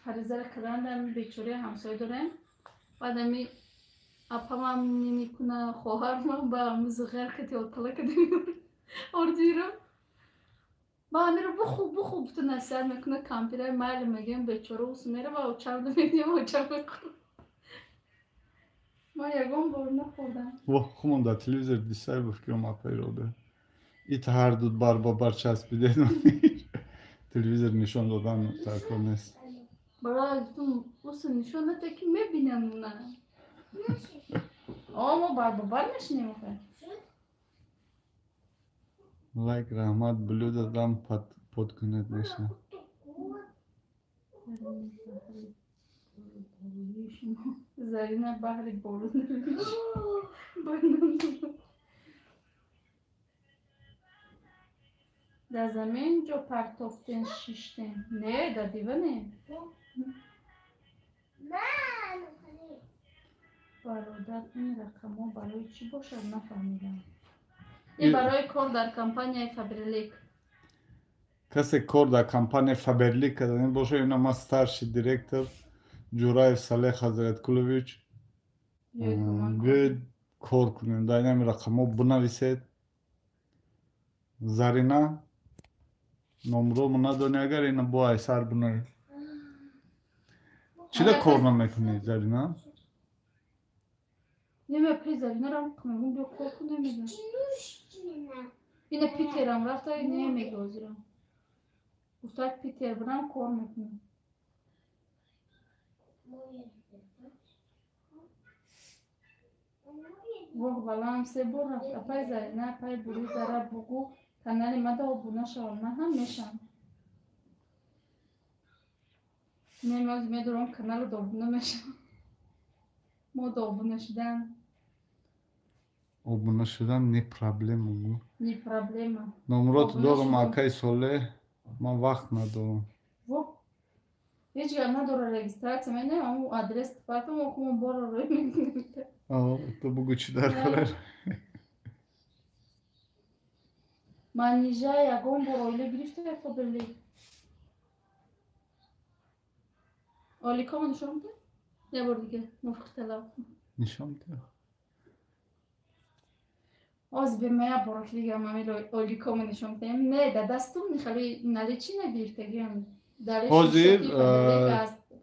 фаризаро карданд, ами бечораи ҳамсоя дорем. Баъд ами апамам намекуна, хоҳармам ба ами зағир кати отала када ордиро. Ба амиро бухӯ, бухӯ гуфта насиҳат мекуна, кампираи майли мегӯям, бечора усу мера ва очамда медиҳам, очам мехӯрад. Ман ягон бор нахӯрдам. Во, хумон дар телевизор дисай ба фикрам апай Робия. Ит ҳар дуд бар ба бар часпидед. Телевизор нишон додан такор нест. Барои гуфтум, усу нишон нате ки мебинам на. О, мо бар ба бар мешинем охе. Лайк, раҳмат, блюдо дам под кунед меша. Зарина баҳри бору дар замин ҷо партофтен шиштен. Не, дар диване. Бародар, ин рақамҳо барои чӣ бошад нафаҳмидам. Ин барои кор дар компанияи Фаберлик. Касе кор дар компанияи Фаберлик кардани бошад, ина ман старший директор Ҷураев Салеҳ Ҳазраткулович. Биёед кор кунем. Дар инами рақамҳо бинависед. Зарина номромо надонӣ, агар ина бо айсар бинавис. Чида кор намекунӣ, Зарина? Неме при Заринаро мегум биё кор кун, намедонам. Ина Питерам рафта, немега ҳозира. Гуфта Питер бирам кор мекунам. Воҳ, балам се бор рафт. Апай Зарина, апай Бури дара бугу канали мада обуна шавам. Ман ҳам мешавам. Немоз медорам каналу обуна мешавам. Мо обуна шудан. Обуна шудан не проблема. Не проблема. Номрот дорам акай Солеҳ, ман вақт надорам. Во. Ҳеҷ гап надора регистрация менем, аму адрес партам, охумон боро рӯй мекунем. О, ту бугу чӣ дар кор? Манижа ягон бор оила гирифта Фаберлик? Оликомо нишон буда? Я бор дига мувофиқи талаб. Нишон буда. Оз бемая бор дига мамил оликомо нишон буда. Не, да дастум михали наличи нагирифтагиам. Ҳозир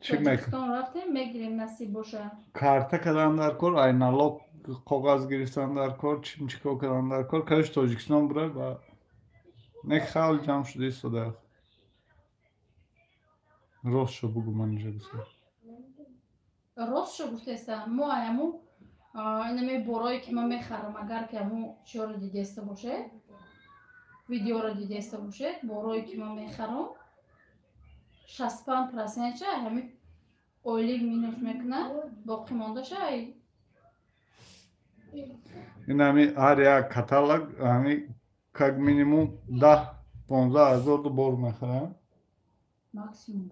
чӣ Тоҷикистон рафтем, мегирем насиб боша. Карта кардан дар кор, ай налог коғаз гирифтан дар кор, чим чӣ кор кардан дар кор, караш Тоҷикистон бура ва не хал ҷамъ шуда истода. Ростшо бугу манижа гуфта. Ростшо гуфтеста, мо аяму инаме борое ки ман мехарам, агар ки аму чиёро дидеста бошед, видеоро дидеста бошед, борое ки ман мехарам, 65% ҳами ойлик минус мекунад, боқӣ мондаша ай. Ин ҳами ҳар як каталог ҳами как минимум 10-15 ҳазор бор мехарам. Максимум.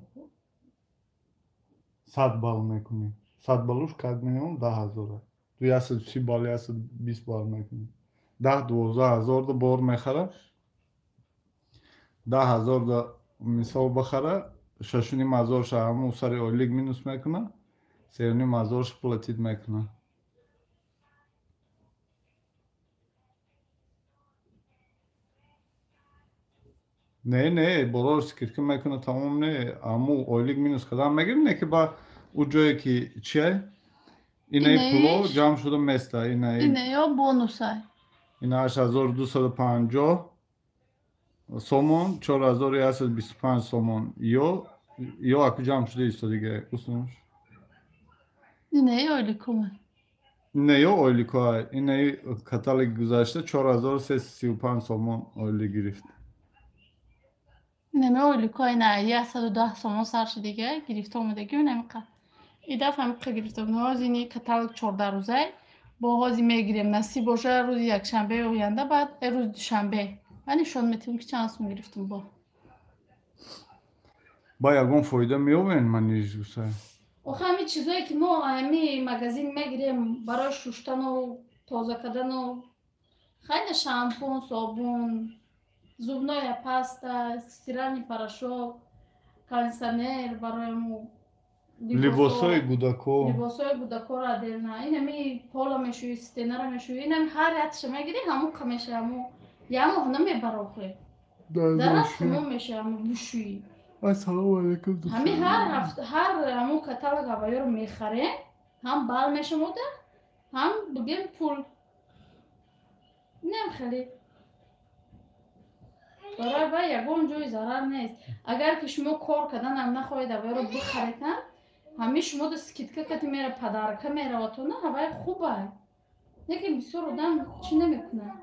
100 балл мекунӣ. 100 баллуш как минимум 10 ҳазор. Ту 130 балл, 120 балл мекунӣ. 10-12 ҳазор бор мехара. 10 ҳазор мисол бахара, 6,5 ҳазорша ҳамун сари ойлик минус мекуна, 3,5 ҳазорш платит мекуна. Не, не, болоро скидка мекуна, тамом не, ҳамун ойлик минус кардан мегирем, не ки ба ӯ ҷое ки чиай? Инаи пуло ҷамъ шуда места, инаи инаё бонусай. Ина 8250 сомон, 4125 сомон. Ё аку ҷамъ шуда истодига, усунш. Инаи ойликома. Инаё ойликоа, инаи каталог гузашта 4335 сомон ойлик гирифт. Инами ойликоа ина 110 сомон сар шудига гирифта омадаги инами қа. И дафъа ҳамиқа гирифта будем. Ҳозир ини каталог 14 рӯзай. Бо ҳозир мегирем. Насиб боша рӯзи якшанбе оянда, баъд рӯзи душанбе. Ман нишон метиҳам ки чанд сум гирифтам бо. Ба ягон фоида меёбен маниж гусай? Охе ҳами чизое ки мо ҳами магазин мегирем барои шуштану тоза кардану хайна шампун, собун, зубная паста, стиральный порошок, кондиционер барои мо либосҳои гудако, либосҳои гудакоро отдельно. Инами пола мешӯӣ, стенаро мешӯӣ, инами ҳар якша мегирӣ, ҳамун қа меша, ҳамун як моҳ намебара охе. Дар ҳамун меша, ҳамун бушӯӣ. Ассалому алайкум. Ҳами ҳар ҳафта, ҳар ҳамун каталог авайёро мехарем, ҳам бал мешамода, ҳам бигем пул. Инам хеле. Барои вай ягон ҷои зарар нест. Агар ки шумо кор карданам нахоҳед авайёро бихаредам, ҳами шумо да скидка кати мера, подарка мераватона, ҳавай хубай. Лекин бисёр одам чӣ намекунад.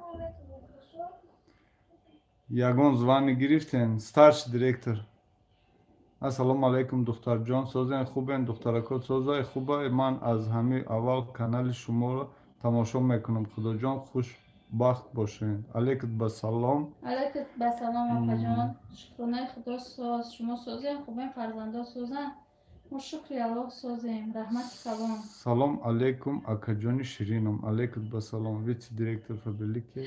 Ягон звани гирифтен, старший директор. Ассалому алайкум, духтарҷон, созен хубен, духтарако созай хубай. Ман аз ҳами аввал канали шуморо тамошо мекунам. Худоҷон хушбахт бошед. Алейкум ба салом. Алейкум ба салом, апаҷон. Шукронаи Худо соз. Шумо созен, хубен, фарзандо созан. Мо шукри Аллоҳ созем. Раҳмати калон. Салом алейкум, акаҷони ширином. Алейкум ба салом. Вице-директор Фаберлики.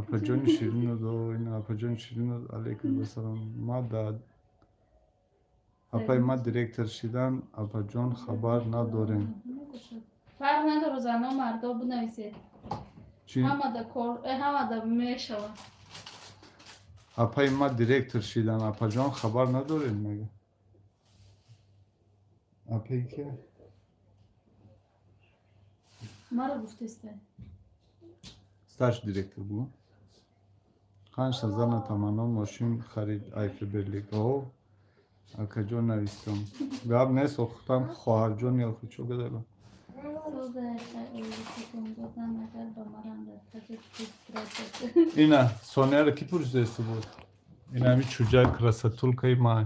Апаҷони ширино, апаҷони ширино, алейкум ба салом. Ма да апай ма директор шидан, апаҷон хабар надорем. Фарқ надорад, зано мардо бинависед. Ҳамада кор, ҳамада мешавад. Апай ма директор шидан, апаҷон хабар надорем мега. Апай ки? Маро гуфтесте. Старший директор буд. Ханша зана тамано мошин харид ай Фаберлик. О, акаҷон навистам. Гап нест, охтам хоҳарҷон ё чо гадала. Ина Соняро ки пурсидааст буд? Ина ҳами чуҷа красотулкаи май.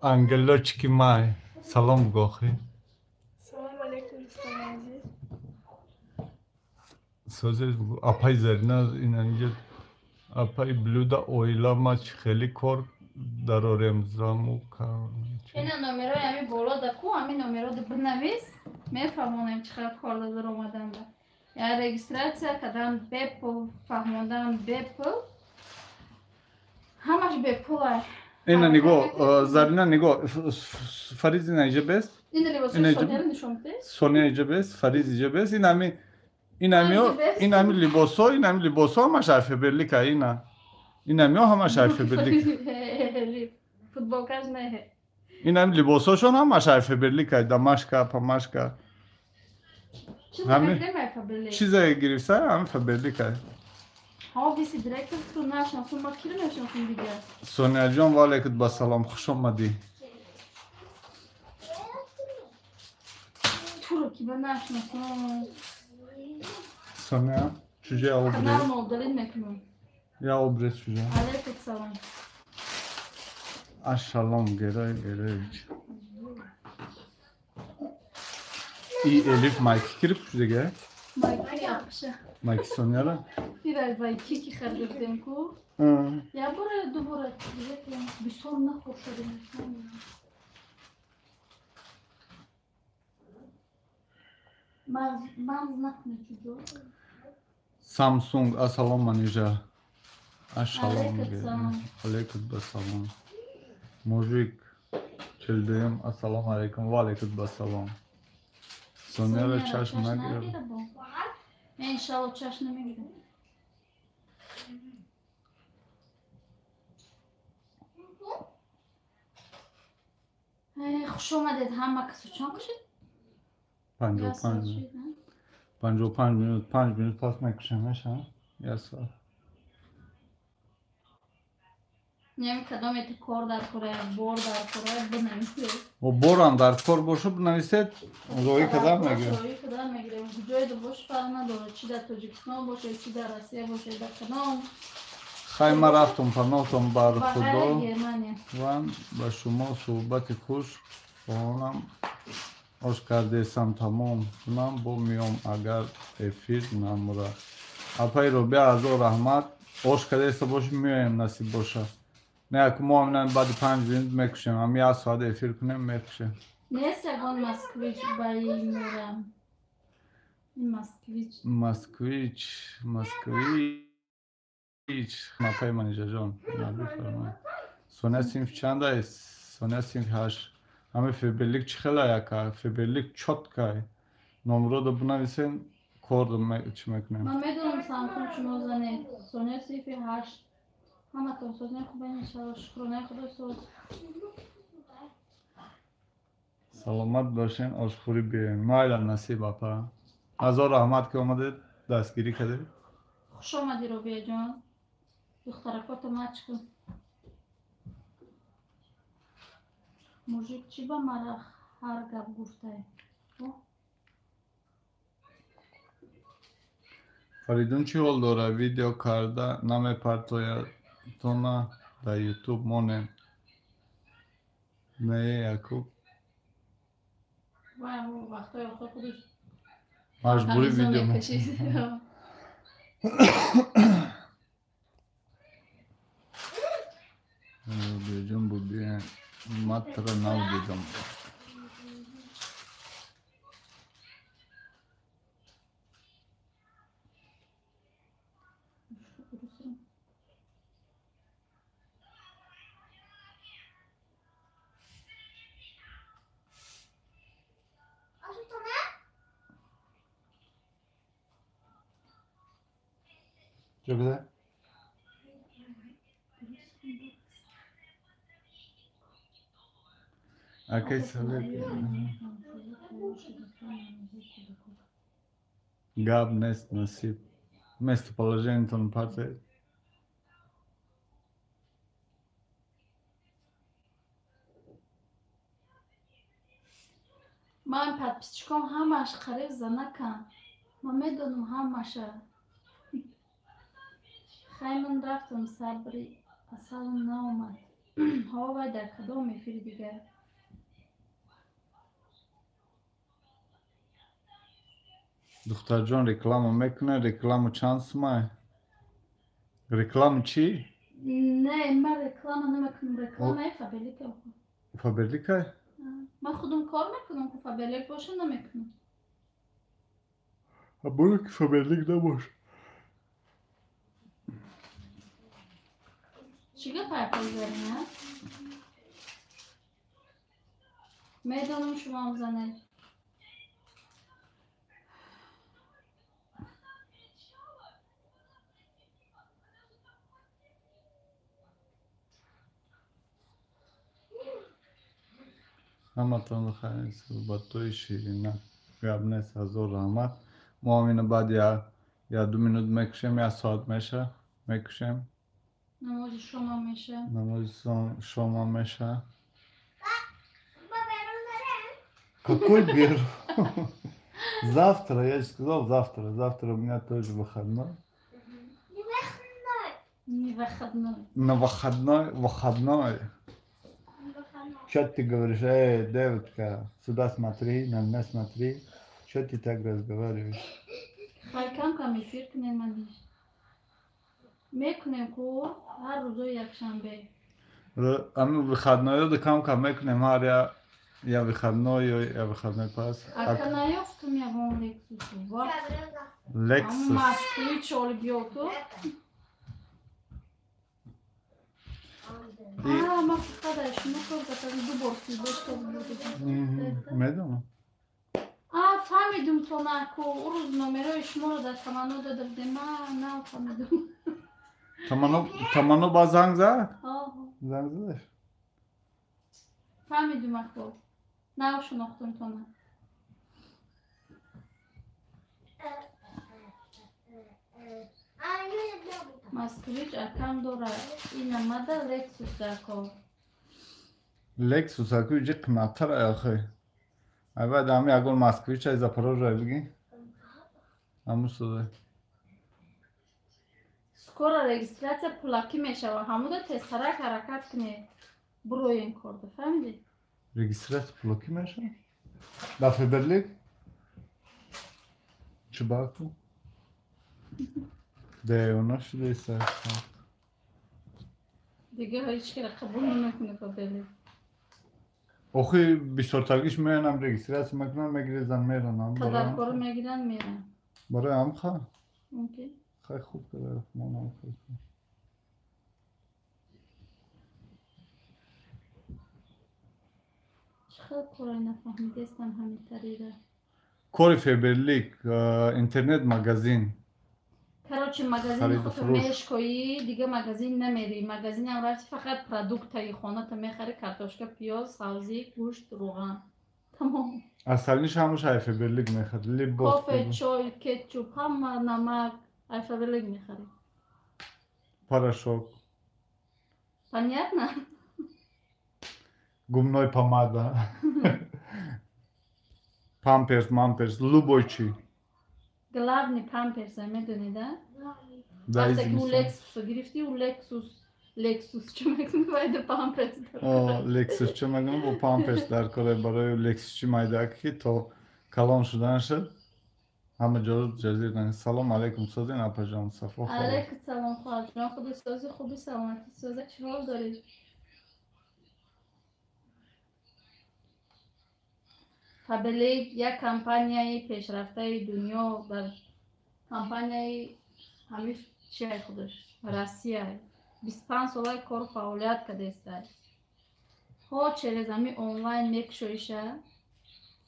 Ангелочки май. Салом гохи. Салом алейкум, дӯстони азиз. Созе апай Зарина ина инҷа апай блюда оила ма чӣ хеле кор дарорем заму ина номерои ҳами боло да ку ҳами номеро да бинавис, мефаҳмонем чӣ хел кор дар омаданда. Я регистрация кардан бепул, фаҳмондан бепул, ҳамаш бепулай. Ина нигоҳ, Зарина нигоҳ, Фариз ина иҷа бест? Ина либосҳои Соняро нишон бидеҳ. Соня иҷа бест, Фариз иҷа бест, инами либосҳо, инами либосҳо ҳамаш ай Фаберлика, ина. Инамиҳо ҳамаш ай Фаберлика. Футболкаш не. Инами либосҳошон ҳамаш ай Фаберлика, дамашка, памашка. Чизе гирифта, ҳами Фаберлика. Ҳа, виси директор ту нашносум, ма киро мешносум дигар? Соняҷон, ва алайкум ба салом, хуш омадӣ. Туро ки ба нашносум. Соня, чужая обрез. Канал модалин мекунам. Я обрез чужая. Алейкум салом. Ашалом, Герой Героевич. И Элиф майки кирип чудега? Майки апша. Майки Соняра? Ирай вайки ки харидем ку. Я бора дубора бисёр нахӯр шудем. Мағз накунӣ чуҷо? Samsung, ассалом, манижа. Ассалом. Алейкум ассалом. Мужик 42-м. Ассалому алейкум. Ва алейкум ассалом. Соняра чашм нагирад. Иншалло чашм намегирад. Хуш омадед ҳама касо. Чанд кушед? 55. 55 минут, 5 минут пас мекушем, меша? Як соат. Неми кадомете кор дар кора, бор дар кора, бинависед. О, борам дар кор боша, бинависед, роӣ кадам мегирем. Роӣ кадам мегирем. Куҷое бош фарқ надорад, чи дар Тоҷикистон бошед, чи дар Россия бошед, дар кадом. Хай, ман рафтум, паноҳтон бар Худо ван ба шумо суҳбати хуш хоҳонам. Ош кардесам, тамом кунам, бо меом, агар эфир намура. Апаи Робиа, ҳазор раҳмат. Ош кардеста боши, меоем, насиб боша. Не, аку мо ҳамина баъди 5 минут мекушем, ҳам як соат эфир кунем, мекушем. Нест ягон москвич баи мурам. Москвич. Москвич, москвич. Апаи Манижаҷон, набифармоед. Соня синф чанд аст? Соня синфи 8. Ҳаме Фаберлик чӣ хела яка? Фаберлик чёткай. Номродо бинависен, кор чӣ мекунем. Ман медонам, Самсун, шумо занед. Соня синфи 8. Ҳаматон созне хубен, иншалло, шукронаи Худо соз. Саломат бошен, ошхӯрӣ биёем. Майла, насиб, апа. Ҳазор раҳмат, ки омадед, дастгирӣ кардед. Хуш омадӣ, Робияҷон. Духтаракото мачку. Мужик чӣ ба мара ҳар гап гуфтай? Фаридун чӣ ҳол дорад? Видео карда намепартоядтона дар Ютуб монем. Не, Якуб. Вай, вақтҳои охир худаш маҷбурӣ видео мекашид. Беҷон буд, матра нав дидам. Чо куда? Акай Салек. Гап нест, насиб. Местоположението партия. Ман подписчиком ҳамаш қариб занакам. Ман медонам ҳамаша. Хай, ман рафтам, сабри асалам наомад. Ҳо, вай дар кадом эфири дигар. Духтарҷон реклама мекунад. Реклама чанд сумай? Реклама чӣ? Не, ман реклама намекунам. Рекламаи Фаберлика. Фаберлика? Ман худам кор мекунам, ку Фаберлик боша, намекунам. Буро ки Фаберлик набош. Чӣ гап ҳарф а? Медонам, шумоам занед. Ҳаматон хайр, суҳбатҳои ширина. Гап нест, ҳазор раҳмат. Мо ҳамина баъд я 2 минут мекушем, як соат меша, мекушем. Намози шома меша. Намози шома меша. Какой беру? Завтра, я же сказал завтра. Завтра у меня тоже выходной. Не выходной. Не выходной. На выходной, выходной. Что ты говоришь? Эй, девочка, сюда смотри, на меня смотри. Что ты так разговариваешь? Хай, кам кам эфир кунем, маниш. Мекунем ку ҳар рӯзои якшанбе. Ами выходной кам кам мекунем, ҳар я выходной, я выходной пас. Ака, наёфтум ягон Лексусу. Лексус. Москвич оли биё ту. Ма фақат ай шумо кор кардам, ду бор 38 та бурдам. Медонам. Фаҳмидум то наку ӯ рӯз номерои шуморо дар Таманно дода будем. Ма нафаҳмидум. Таманно ба занг зад? Занг задаш? Фаҳмидум ако. Нав шинохтум тона. Москвич акам дора. Инамада Лексус ако. Лексус ако иҷи қиматтар ахи. Айбад ами ягон Москвич ай Запорожье биги. Ҳаму созай. Скоро регистрация пулакӣ мешава. Ҳамуда тезтарак ҳаракат кунед. Буроен корда, фаҳмидӣ? Регистрация пулакӣ мешава? Дар Фаберлик? Чӣ баку? Девона шудеса. Дига ҳеҷ кира қабул намекунад Фаберлик. Охи бисёртаргиш меоянам регистрация мекунам, мегирезан, меранам. Падаркоро мегиранд, меранд. Барои ҳамха? Мумкин. Хай хуб када, мо намхел. Чӣ хел корай нафаҳмидестам ҳамин тариqa. Кори Фаберлик, интернет магазин. Короче, магазини худто мешкоӣ, дига магазин намери. Магазинам рафти фақат продуктаи хоната мехари: картошка, пиёз, сабзӣ, гӯшт, рӯған. Тамом. Асалниш ҳамаш ай Фаберлик мехарӣ. Либос, кофе, чой, кетчуп, ҳама намак ай Фаберлик мехарӣ. Порошок. Понятно? Губной помада. Памперс, мамперс, любой чӣ. Главный памперс, медонӣ, да? Вақте ки ӯ Лексусо гирифтӣ, ӯ Лексус чӣ мекунӣ, вайда памперс дар. Лексус чӣ мекунӣ, бо памперс дар кора барои Лексус чӣ майда ки то калон шудан шуд. Ҳама ҷо ҷазир. Салом алейкум, созин апаҷон, Сафо хоҳар. Алейкум салом хоҳарҷон, худи сози, хуби саломатӣ соза, чӣ ҳол дорӣ? Фаберлик як компанияи пешрафтаи дунё, дар компанияи ҳамин чиай худаш Россия 25 солаи кору фаъолият кардааст. Ҳо через ҳамин онлайн мекушоиша.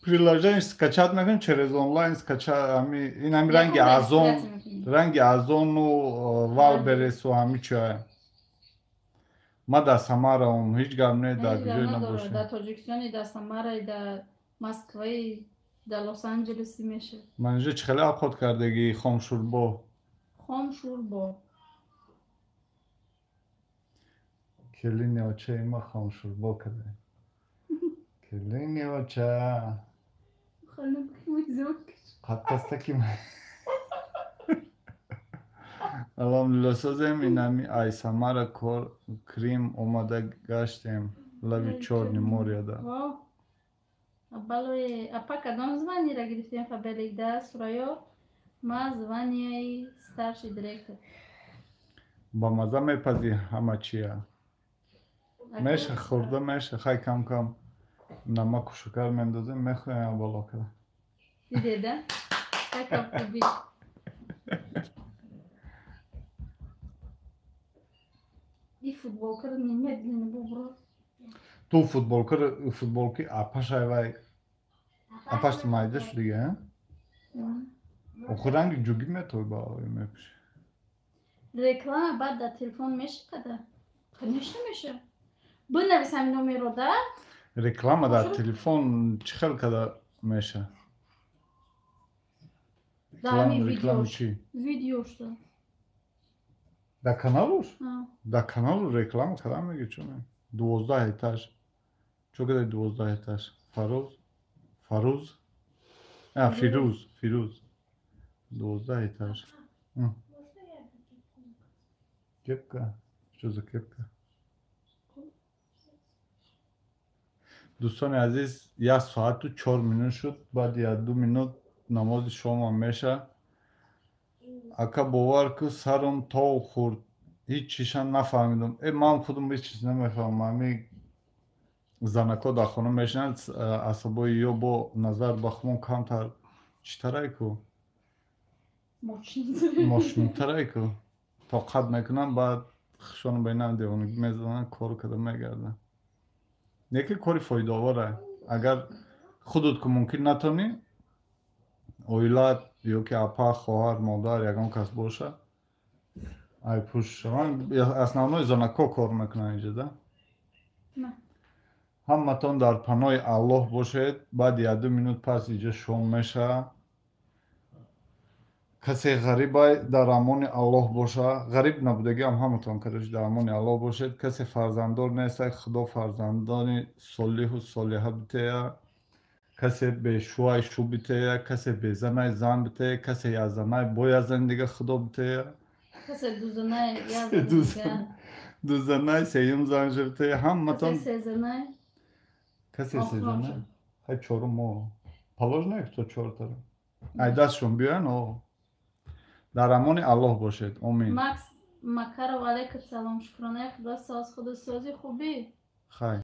Приложение скачать мекунӣ, через онлайн скачать ҳами ин ҳами ранги Озон, ранги Озону Валбересу ҳами чиа. Ма дар Самараам, ҳеҷ гап не, дар куҷое набошем. Дар Тоҷикистони, дар Самараи, дар Москваи, дар Лос-Анҷелеси мешавад. Ман инҷо чӣ хеле обход кардагӣ хомшӯрбо. Хомшӯрбо. Келини очаи ма хомшӯрбо карда. Келини оча. Қадпастаки ма. Алҳамдулилла созем, инами ай Самара кор Крим омада гаштем лаби Чёрный моряда. Балое, апа кадом званиеро гирифтем Фаберлик да Сурайё? Ма званияи старший директор. Ба маза мепазӣ ҳама чия. Меша хӯрда меша, хай кам кам намаку шукар мендозем, мехӯрем боло када. Дидеда? Хай кафкӯбӣ. И футболкаро немедленно бубро. Ту футболкаро, футболки апаш айвай. Апаш майда шудига, охи ранги ҷугӣ метавӣ ба мепӯшӣ. Реклама баъд дар телефон меша када? Конечно меша. Бинавис ҳамин номеро да? Реклама дар телефон чӣ хел када меша? Реклама чӣ? Видеошда. Дар каналуш? Дар каналу реклама када меги чӣ? 12 этаж. Чо кадай 12 этаж? Фаруз? Фаруз? Фирӯз, Фирӯз. 12 этаж. Кепка? Что за кепка? Дӯстони азиз, як соату 4 минут шуд, баъди як 2 минут намози шомам меша. Ака бовар ку сарум тов хӯрд, ҳеҷ чизам нафаҳмидам. Ман худам ҳеҷ чиз намефаҳмам. Ҳами занако дар хона мешинанд, асабои ё бо назар ба хумон камтар читарай ку? Мошинтарай ку? Тоқат мекунам, баъд Хушон ба инам девонагӣ мезананд, кор карда мегарданд. Не ки кори фоидаовара. Агар худут ку мумкин натонӣ, оилат ё ки апа, хоҳар, модар, ягон кас боша, ай пуш основной занако кор мекунанд инҷа да. Ҳаматон дар паноҳи Аллоҳ бошед. Баъди 1-ду минут пас иҷа шом мешавад. Касе ғарибай, дар амони Аллоҳ боша. Ғариб набудагиам, ҳаматон, короче, дар амони Аллоҳ бошед. Касе фарзанддор нестай, Худо фарзандони солиҳу солиҳа битея. Касе бешӯай, шу битея. Касе безанай, зан битея. Касе язанай, бо язани дига Худо битея. Касе дузанай, язани дига. Дузанай, сеюм занша битея. Ҳаматон. Касе сезанай. Касе сезанай, ҳай чорум мо положено, кто чортара ай дастшон биёян. О, дар амони Аллоҳ бошед, омин. Макс Макаров, алейкум салом, шукронаи Худо, соз, худосозӣ, хубӣ. Хай.